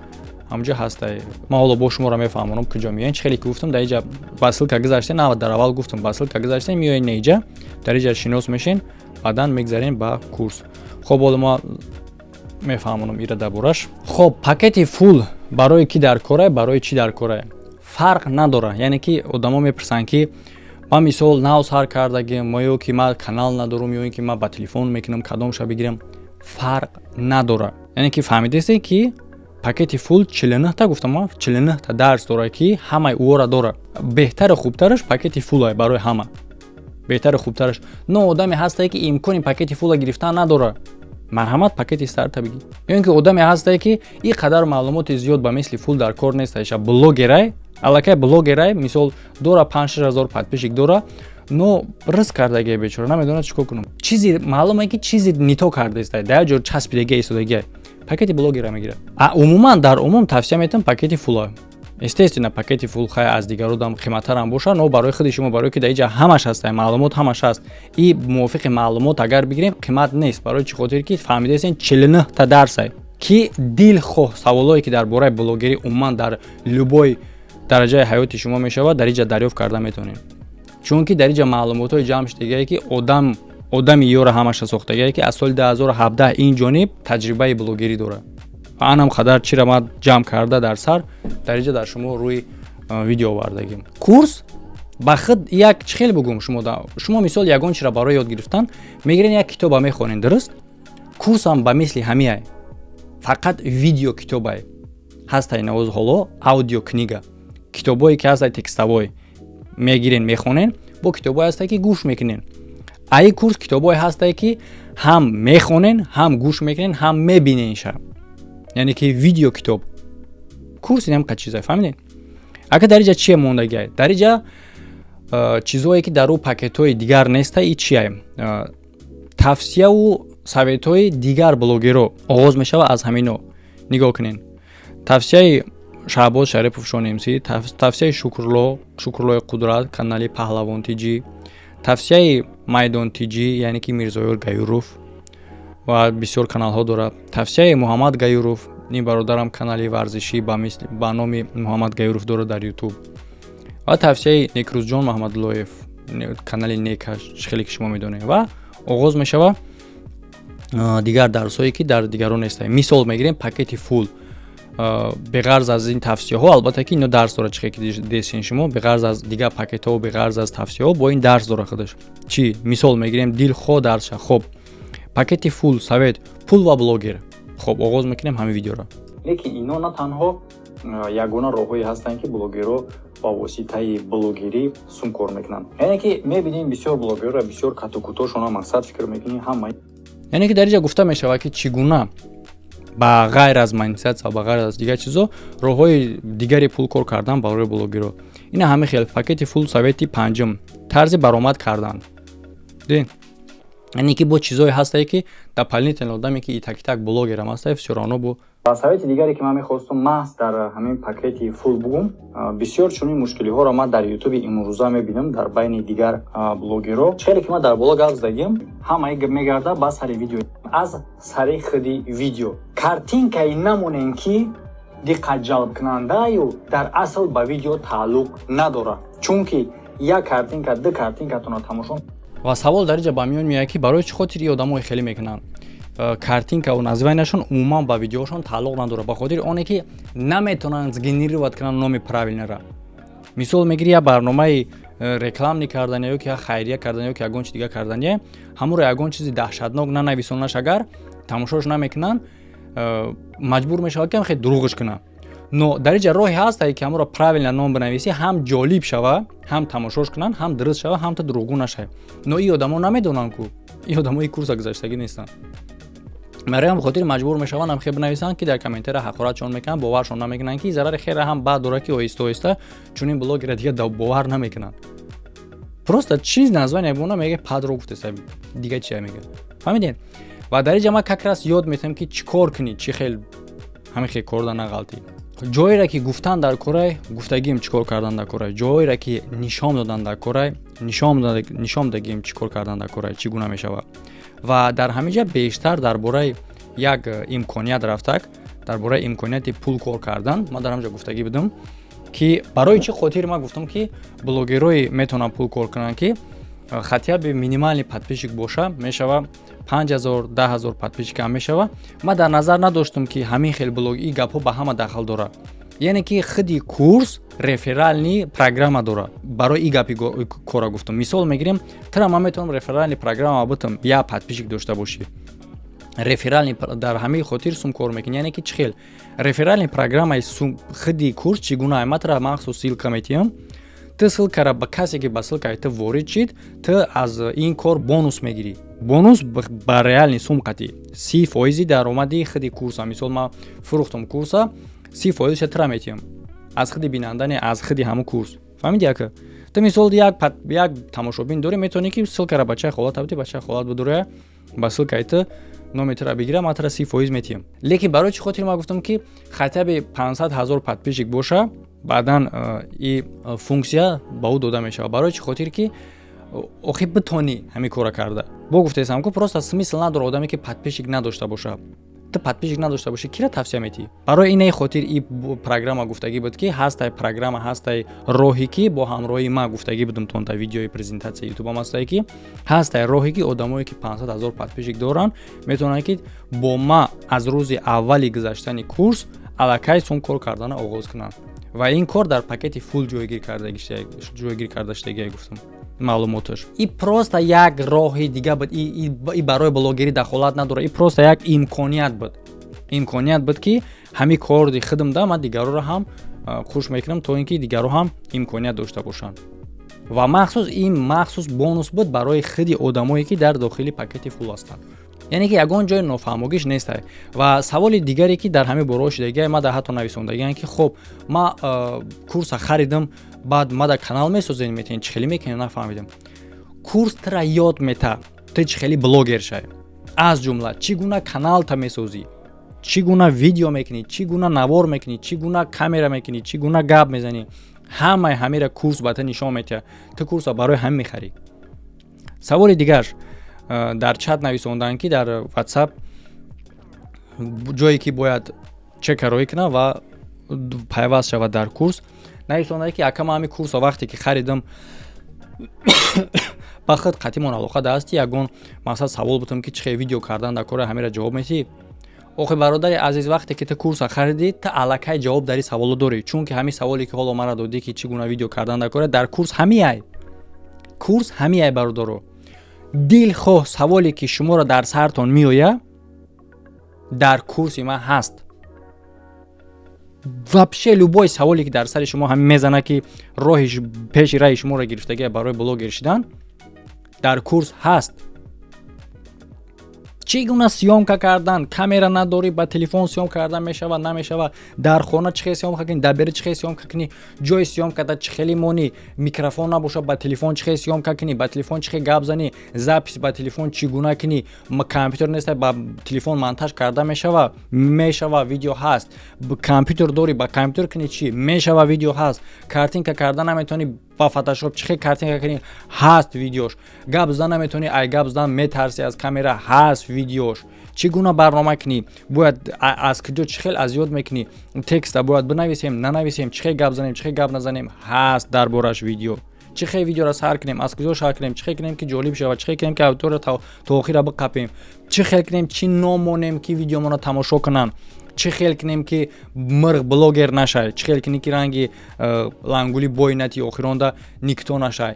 Speaker 1: ҳамҷо ҳастай. Ман ҳоло бо шуморо мефаҳмонам, куҷо меоен. Чӣ хеле ки гуфтам, дар иҷа ба ссылка гузаштем, на, дар аввал гуфтам, ба ссылка гузаштем, меоен иҷа, дар иҷа шинос мешен, баъдан мегзарем ба курс. Хоб, ҳоло ма мефаҳмонам ира дар бораш. Хоб, пакети фул барои ки дар корае, барои чӣ дар корае, фарқ надорад. Яъне ки одамо мепурсанд, ки ман мисол нав сар кардагим, ё ки ман канал надорам, ё ин ки ман ба телефон мекунам, кадомша бигирам? Фарқ надорад. Яъне ки фаҳмидастед, ки пакети фул 49та гуфтам ма, 49та дарс дорад, ки ҳамаи ӯора дорад. Беҳтару хубтараш пакети фулае барои ҳама, беҳтару хубтараш. Но одаме ҳастае, ки имкони пакети фула гирифтан надорад, марҳамат, пакети старта бигир. Ё ин ки одаме ҳастае, ки ин қадар маълумоти зиёд ба мисли фул дар кор нест, аиша блогерай, аллакай блогерай, мисол, дора 5-6 ҳазор подписчик дора, но риск кардагия, бечора намедонад чӣ кор кунам. Чизи маълуме, ки чизи не то кардаистай, дар як ҷо часпидагия истодагия, пакети блогера мегирад. А умуман, дар умум тавсия метавам пакети фула. Естественно, пакети full хай аз дигародам қиматтарам боша, но барои худи шумо, барое ки дар иҷа ҳамаш ҳаста, маълумот ҳамаш ҳаст, и мувофиқи маълумот агар бигирем, қимат нест. Барои чӣ хотир ки фаҳмидаестен, 49 та дарсай, ки дилхоҳ саволое ки дар бораи блогерӣ, умуман дар любой дараҷаи ҳаёти шумо мешавад, дар иҷа дарёфт карда метавонем, чунки дар иҷа маълумотҳои ҷамъ шудагие, ки одам одами ёра ҳамаша сохтагие, ки аз соли 2017 ин ҷониб таҷрибаи блогерӣ дорад. Ва анам қадар чира ман ҷамъ карда дар сар, дар иҷа дар шумо рӯи видео овардагим. Курс ба худ як чӣ хел бугум, шумо мисол ягон чира барои ёд гирифтан мегирен, як китоба мехонен, дуруст? Курсам ба мисли ҳамиай, фақат видео китобай ҳастай. Навоз ҳоло аудиокнига, китобое ки ҳастай текстовой, мегирен, мехонен, бо китобое ҳастай, ки гӯш мекунен. Аи курс китобое ҳастай, ки ҳам мехонен, ҳам гӯш мекунен, ҳам мебиненша, яъне ки видео китоб. Курс инам қад чизай, фаҳмидед? Ака, дар иҷа чие мондагиай? Дар иҷа чизое ки дар ӯ пакетҳои дигар неста, и чиай? Тавсияву советҳои дигар блогеро оғоз мешавад аз ҳамино. Нигоҳ кунед: тавсияи Шаҳбоз Шарипов Шонимсӣ, тавсияи Шукрло, Шукрлои Қудрат, канали Паҳлавон Тиҷӣ, тавсияи Майдон Тиҷӣ, яъне ки Мирзоёр Гаюров ва бисёр каналҳо дорад, тавсияи Муҳаммад Гаюров, ин бародарам канали варзишӣ ба номи Муҳаммад Гаюров дорад дар Ютуб, ва тавсияи Некрӯзҷон Маҳмадуллоев, канали Некаш, хеле ки шумо медонед. Ва оғоз мешавад дигар дарсҳое, ки дар дигарон нестанд. Мисол мегирем пакети full. Беғарз аз ин тавсияҳо, албатта ки ино дарс дорад, чихе ки десин шумо, беғарз аз дигар пакетҳо, беғарз аз тавсияҳо, бо ин дарс дорад худаш. Чӣ мисол мегирем? Дилхоҳ дарсша. Хоб, пакети full, совет «Пул ва блогер». Хоб, оғоз мекунем ҳамин видеоро. Лекин ино на танҳо ягона роҳҳое ҳастанд, ки блогерро ба воситаи блогерӣ сум кор мекунанд. Яъне ки мебинем бисёр блогерро, бисёр катукутошона, мақсад фикр мекунӣ ҳама. Яъне ки дар инҷа гуфта мешавад, ки чӣ гуна ба ғайр аз монетизатсия, ба ғайр аз дигар чизо, роҳҳои дигари пул кор кардан барои блогерро. Ина ҳамин хел пакети full, совети панҷум, тарзи баромад кардан. Яъне ки бо чизое ҳастае, ки дополнительно одаме, ки итак итак блогерам ҳастае, всё равно бо. Ва совети дигаре, ки ман мехостум маҳз дар ҳамин пакети full бугум: бисёр чунин мушкилиҳоро ман дар Ютуби имрӯза мебинам дар байни дигар блогерҳо. Хеле ки ман дар боло гап задагим, ҳамаи мегарда ба сари видео, аз сари худи видео. Картинкаи намонем, ки диққатҷалбкунандаю дар асл ба видео тааллуқ надорад, чунки як картинка, ду картинкатонро тамошо. Ва савол дар инҷа ба миён меояд, ки барои чӣ хотир и одамои хеле мекунанд? Картинкаву названияшон умуман ба видеошон тааллуқ надорад, ба хотири оне ки наметавонанд сгенерировать кунанд номи правильныйра. Мисол мегири, як барномаи рекламный кардане ё ки як хайрия кардане, ё ки ягон чи дигар кардане, ҳамонро ягон чизи даҳшатнок нанависонаш, агар тамошош намекунанд, маҷбур мешавад, ки хеле дурӯғш кунад. Но дар инҷа роҳе ҳаст, ки ҳамонро правильно ном бинависӣ, ҳам ҷолиб шава, ҳам тамошош кунанд, ҳам дуруст шава, ҳам та дурӯғгӯ нашавӣ. Но и одамо намедонанд ку, и одамо и курса гузаштагӣ нестанд. Барои ҳам хотир маҷбур мешаванд ҳам хел бинависанд, ки дар комментария ҳақоратшон мекунанд, боваршон намекунанд, ки зарари хеле ҳам бад дорад, ки оҳиста оҳиста чунин блогера дига бовар намекунанд. Просто чиз название бона мега, падро гуфтеса, дига чия мега, фаҳмидед? Ва дар инҷа ман как раз ёд метавам, ки чӣ кор кунӣ, чӣ хел ҳамин хел корда нағалтӣ. Ҷоере ки гуфтан дар корай, гуфтагием чӣ кор кардан дар корай, ҷоере ки нишон додан дар корай, нишон дагием чӣ кор кардан дар корай, чӣ гуна мешавад. Ва дар ҳамин ҷа бештар дар бораи як имконият рафтак, дар бораи имконияти пул кор кардан. Ман дар ҳамин ҷа гуфтагӣ будам, ки барои чӣ хотир ман гуфтам, ки блогерое метавонанд пул кор кунанд, ки хотя бы минимальный подписчик боша, мешава 5000, 10 000 подписчик ҳам мешава. Ман дар назар надоштам, ки ҳамин хел блог, и гапҳо ба ҳама дахл дорад. Яъне ки худи курс реферальный программа дорад. Барои и гапи кора гуфтам. Мисол мегирем, тира ман метавонам реферальный программа бутам, як подписчик дошта бошӣ, реферальный дар ҳамаи хотир сум кор мекунӣ. Яъне ки чӣ хел реферальный программаи худи курс чӣ гуна? Ман тира махсус ссылка метиҳам, ту ссылкара ба касе, ки ба ссылкаи ту ворид шид, ту аз ин кор бонус мегирӣ. Бонус ба реальный сум қатӣ 30 фоизи даромади худи курса. Мисол, ман фурӯхтам курса, 30 фоизша тира метиҳам аз худи бинандане, аз худи ҳамун курс. Фаҳмиди, яка? Ту мисол як тамошобин дорӣ, метавонӣ ки ссылкара бачаи холат абди, бачаи холат бидурая, ба ссылкаи ту номи тура бигира, ман тура 30 фоиз метиҳам. Лекин барои чӣ хотир ман гуфтам, ки хотя бы 500 000 подписчик боша? Баъдан и функсия ба ӯ дода мешавад. Барои чӣ хотир ки охи битонӣ ҳамин кора карда бо гуфтесам ку, просто смысл надора одаме ки подписчик надошта боша. Ту подписчик надошта бошӣ, кира тавсия метиҳӣ? Барои инаи хотир и программа гуфтагӣ буд, ки ҳастай программа, ҳастай роҳе, ки бо ҳамроҳии ман гуфтагӣ будум тон дар видеои презентатсияи ютубам, ҳастае, ки ҳастай роҳе, ки одамое ки 500 ҳазор подписчик доранд, метавонанд, ки бо ма аз рӯзи аввали гузаштани курс аллакай сум кор кардана оғоз кунанд. Ва ин кор дар пакети full ҷойгир карда шудагия, гуфтам маълумоташ. И просто як роҳи дига буд, и барои блогерӣ дахолат надорад, и просто як имконият буд, имконият буд, ки ҳамин корди хидмда ман дигарроро ҳам хуш мекунам, то ин ки дигарро ҳам имконият дошта бошанд. Ва махсус ин махсус бонус буд барои хиди одамое, ки дар дохили пакети full ҳастанд. Яъне ки ягон ҷои нофаҳмогиш нестай. Ва саволи дигаре, ки дар ҳамин борао шудагия, ма дар ҳатто нависондагиам, ки хоб, ма курса харидам, баъд ма дар канал месозем, метавонед, чӣ хеле мекунед, нафаҳмидам. Курс тра ёд мета, ту чӣ хеле блогер шавӣ, аз ҷумла чӣ гуна каналта месозӣ, чӣ гуна видео мекунӣ, чӣ гуна навор мекунӣ, чӣ гуна камера мекунӣ, чӣ гуна гап мезанӣ. Ҳамаи ҳамира курс ба ту нишон метиҳад. Ту курса барои ҳамин мехарӣ. Саволи дигар дар чат нависонданд, ки дар WhatsApp ҷое ки бояд чека роӣ кунам ва пайваст шавад дар курс, нависонда, ки ака, ман ҳамин курсо вақте ки харидам, ба худ қатъимон алоқа даасти, ягон мақсад савол бутам, ки чӣ хел видео кардан дар кори, ҳамира ҷавоб метиҳӣ? Охи, бародари азиз, вақте ки ту курса харидӣ, ту аллакай ҷавоб дар ин саволо дорӣ, чунки ҳамин саволе, ки ҳоло мара додӣ, ки чӣ гуна видео кардан дар кора, дар курс ҳамиай, курс ҳамиай. Бародаро, дилхоҳ саволе, ки шуморо дар сартон меояд, дар курси ман ҳаст. Вообще любой саволе, ки дар сари шумо ҳамин мезана, ки роҳи пеши раҳи шуморо гирифтагия барои блогер шидан, дар курс ҳаст. Чӣ гуна съёмка кардан, камера надорӣ, ба телефон съёмка кардан мешавад, намешавад, дар хона чӣ хел съёмка кунӣ, дар бери чӣ хел съёмка кунӣ, ҷои съёмкада чӣ хеле монӣ, микрофон набошад, ба телефон чӣ хел съёмка кунӣ, ба телефон чӣ хел гап занӣ, запись ба телефон чӣ гуна кунӣ, компютер нест, ба телефон монтаж карда мешава, мешава, видео ҳаст, компютер дорӣ, ба компютер кунӣ, чӣ мешава, видео ҳаст, картинка карда наметавонӣ, ба Фотошоп чӣ хел картинка кунӣ, ҳаст видеош, гап зада наметавонӣ, ай гап задан метарсӣ аз камера, ҳаст видеош, чӣ гуна барнома кунӣ, бояд аз куҷо, чӣ хел аз ёд мекунӣ, текста бояд бинависем, нанависем, чӣ хел гап занем, чӣ хел гап назанем, ҳаст дар бораш видео, чӣ хел видеоро сар кунем, аз куҷо шар кунем, чӣ хел кунем, ки ҷолиб шавад, чӣ хел кунем, ки аудитория то охира биқапем, чӣ хел кунем, чӣ ном монем, ки видеомонро тамошо кунанд, чӣ хел кунем, ки мирғ блогер нашай, чӣ хел кунем, ки ранги лангули бой нати, охиронда никто нашай.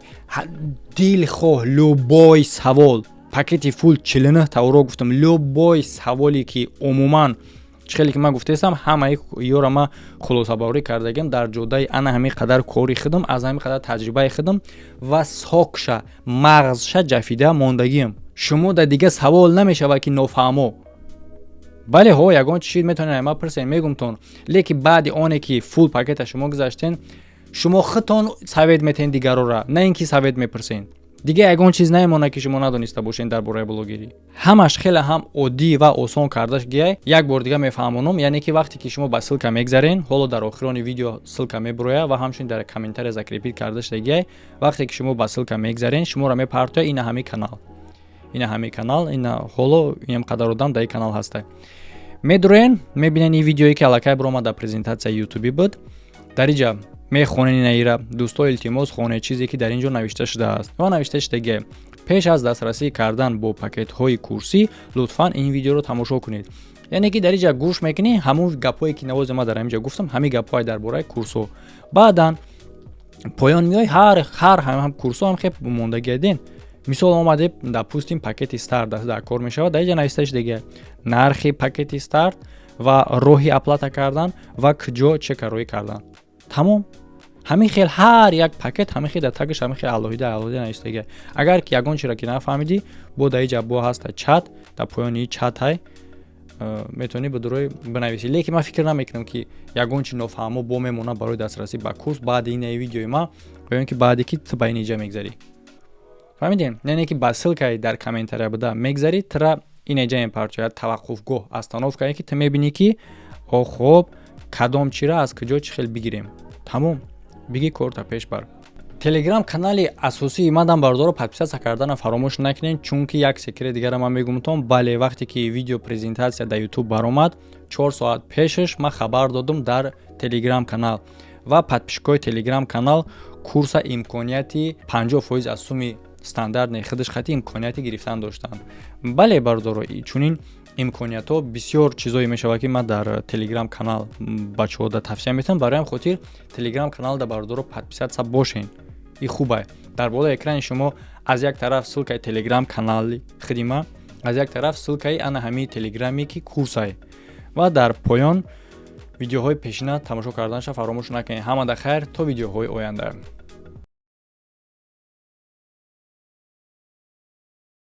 Speaker 1: Дилхоҳ любой савол, пакети full 49 тавро гуфтам, любой саволе, ки умуман чӣ хеле ки ман гуфтаистам, ҳамаи ёра ман хулосабарорӣ кардагиам дар ҷодаи ана ҳамин қадар кори худам, аз ҳамин қадар таҷрибаи худам ва сокша мағзша ҷафида мондагиам. Шумо дар дига савол намешавад, ки нофаҳмо. Бале, ҳо, ягон чиз метавонед ма пурсед, мегумтон, лекин баъди оне ки full пакета шумо гузаштен, шумо худтон совет метаҳед дигарора, на ин ки совет мепурсед. Дига ягон чиз намемонад, ки шумо надониста бошед дар бораи блогерӣ. Ҳамаш хеле ҳам оддӣ ва осон кардаш гияй. Як бор дига мефаҳмонам, яъне ки вақте ки шумо ба ссылка мегзарен, ҳоло дар охирони видео ссылка мебурояд ва ҳамчунин дар комментария закрепить карда шудагиай. Вақте ки шумо ба ссылка мегзарен, шуморо мепартояд ина ҳамин канал, ина ҳамин канал, ина ҳоло инам қадар одам дар ин канал ҳаста. Медуроен, мебинен ин видеое, ки аллакай биромад, дар презентатсияи ютубӣ буд. Дар иҷа мехонен инаира. Дӯсто, илтимос, хонед чизе, ки дар ин ҷо навишта шудааст. Ва навишта шудагия: пеш аз дастрасӣ кардан бо пакетҳои курсӣ, лутфан ин видеоро тамошо кунед. Яъне ки дар иҷа гӯш мекунӣ ҳамун гапҳое, ки навози ма дар ҳамин ҷо гуфтам, ҳамин гапҳое дар бораи курсҳо. Баъдан поён меои, ҳар ҳам курсҳо ҳам хел мондагиаден. Мисол, омаде, допустим, пакети старт дар кор мешавад. Дар иҷа навишта шудагия нархи пакети старт ва роҳи оплата кардан ва куҷо чека роҳӣ кардан. Тамом. Ҳамин хел ҳар як пакет ҳамин хел дар тагаш ҳамин хел алоҳида алоҳида навиштага. Агар ки ягон чиро ки нафаҳмидӣ, бо дар иҷа бо ҳаста чат, дар поёни чат ҳай, метавонӣ ба дурои бинависӣ. Лекин ман фикр намекунам, ки ягон чи нофаҳмо бо мемонад барои дастрасӣ ба курс баъди инаи видеои ман ва ё ин ки баъде ки ту ба ин иҷа мегзарӣ. Фаҳмидем? Яъне ки ба ссылкаи дар комментария буда мегзарӣ, тура ин иҷа мепарчояд, таваққуфгоҳ, остановкае, ки ту мебинӣ, ки о хоб, кадом чира аз куҷо чӣ хел бигирем. Тамом, биги, корта пеш бар. Телеграм канали асосии мадам, бародаро, подписаться кардана фаромӯш накунед, чунки як секрет дигара ман мегумтон. Бале, вақте ки видео презентатсия дар Ютуб баромад, 4 соат пешаш ман хабар додум дар Телеграм канал ва подписчикои Телеграм канал курса имконияти 50% аз суми стандартный худаш хати имконияти гирифтан доштанд. Бале, бародаро, чунин имкониятҳо бисёр чизое мешавад, ки ман дар Телеграм канал бачаҳо тавсия метавам. Барои ҳам хотир Телеграм каналда, бародаро, подписаться бошен, и хубае. Дар болои экрани шумо аз як тараф ссылкаи Телеграм канали худи ма, аз як тараф ссылкаи ана ҳамии Телеграме, ки курсае, ва дар поён видеоҳои пешина тамошо карданаша фаромӯш накунед. Ҳамада хайр, то видеоҳои оянда.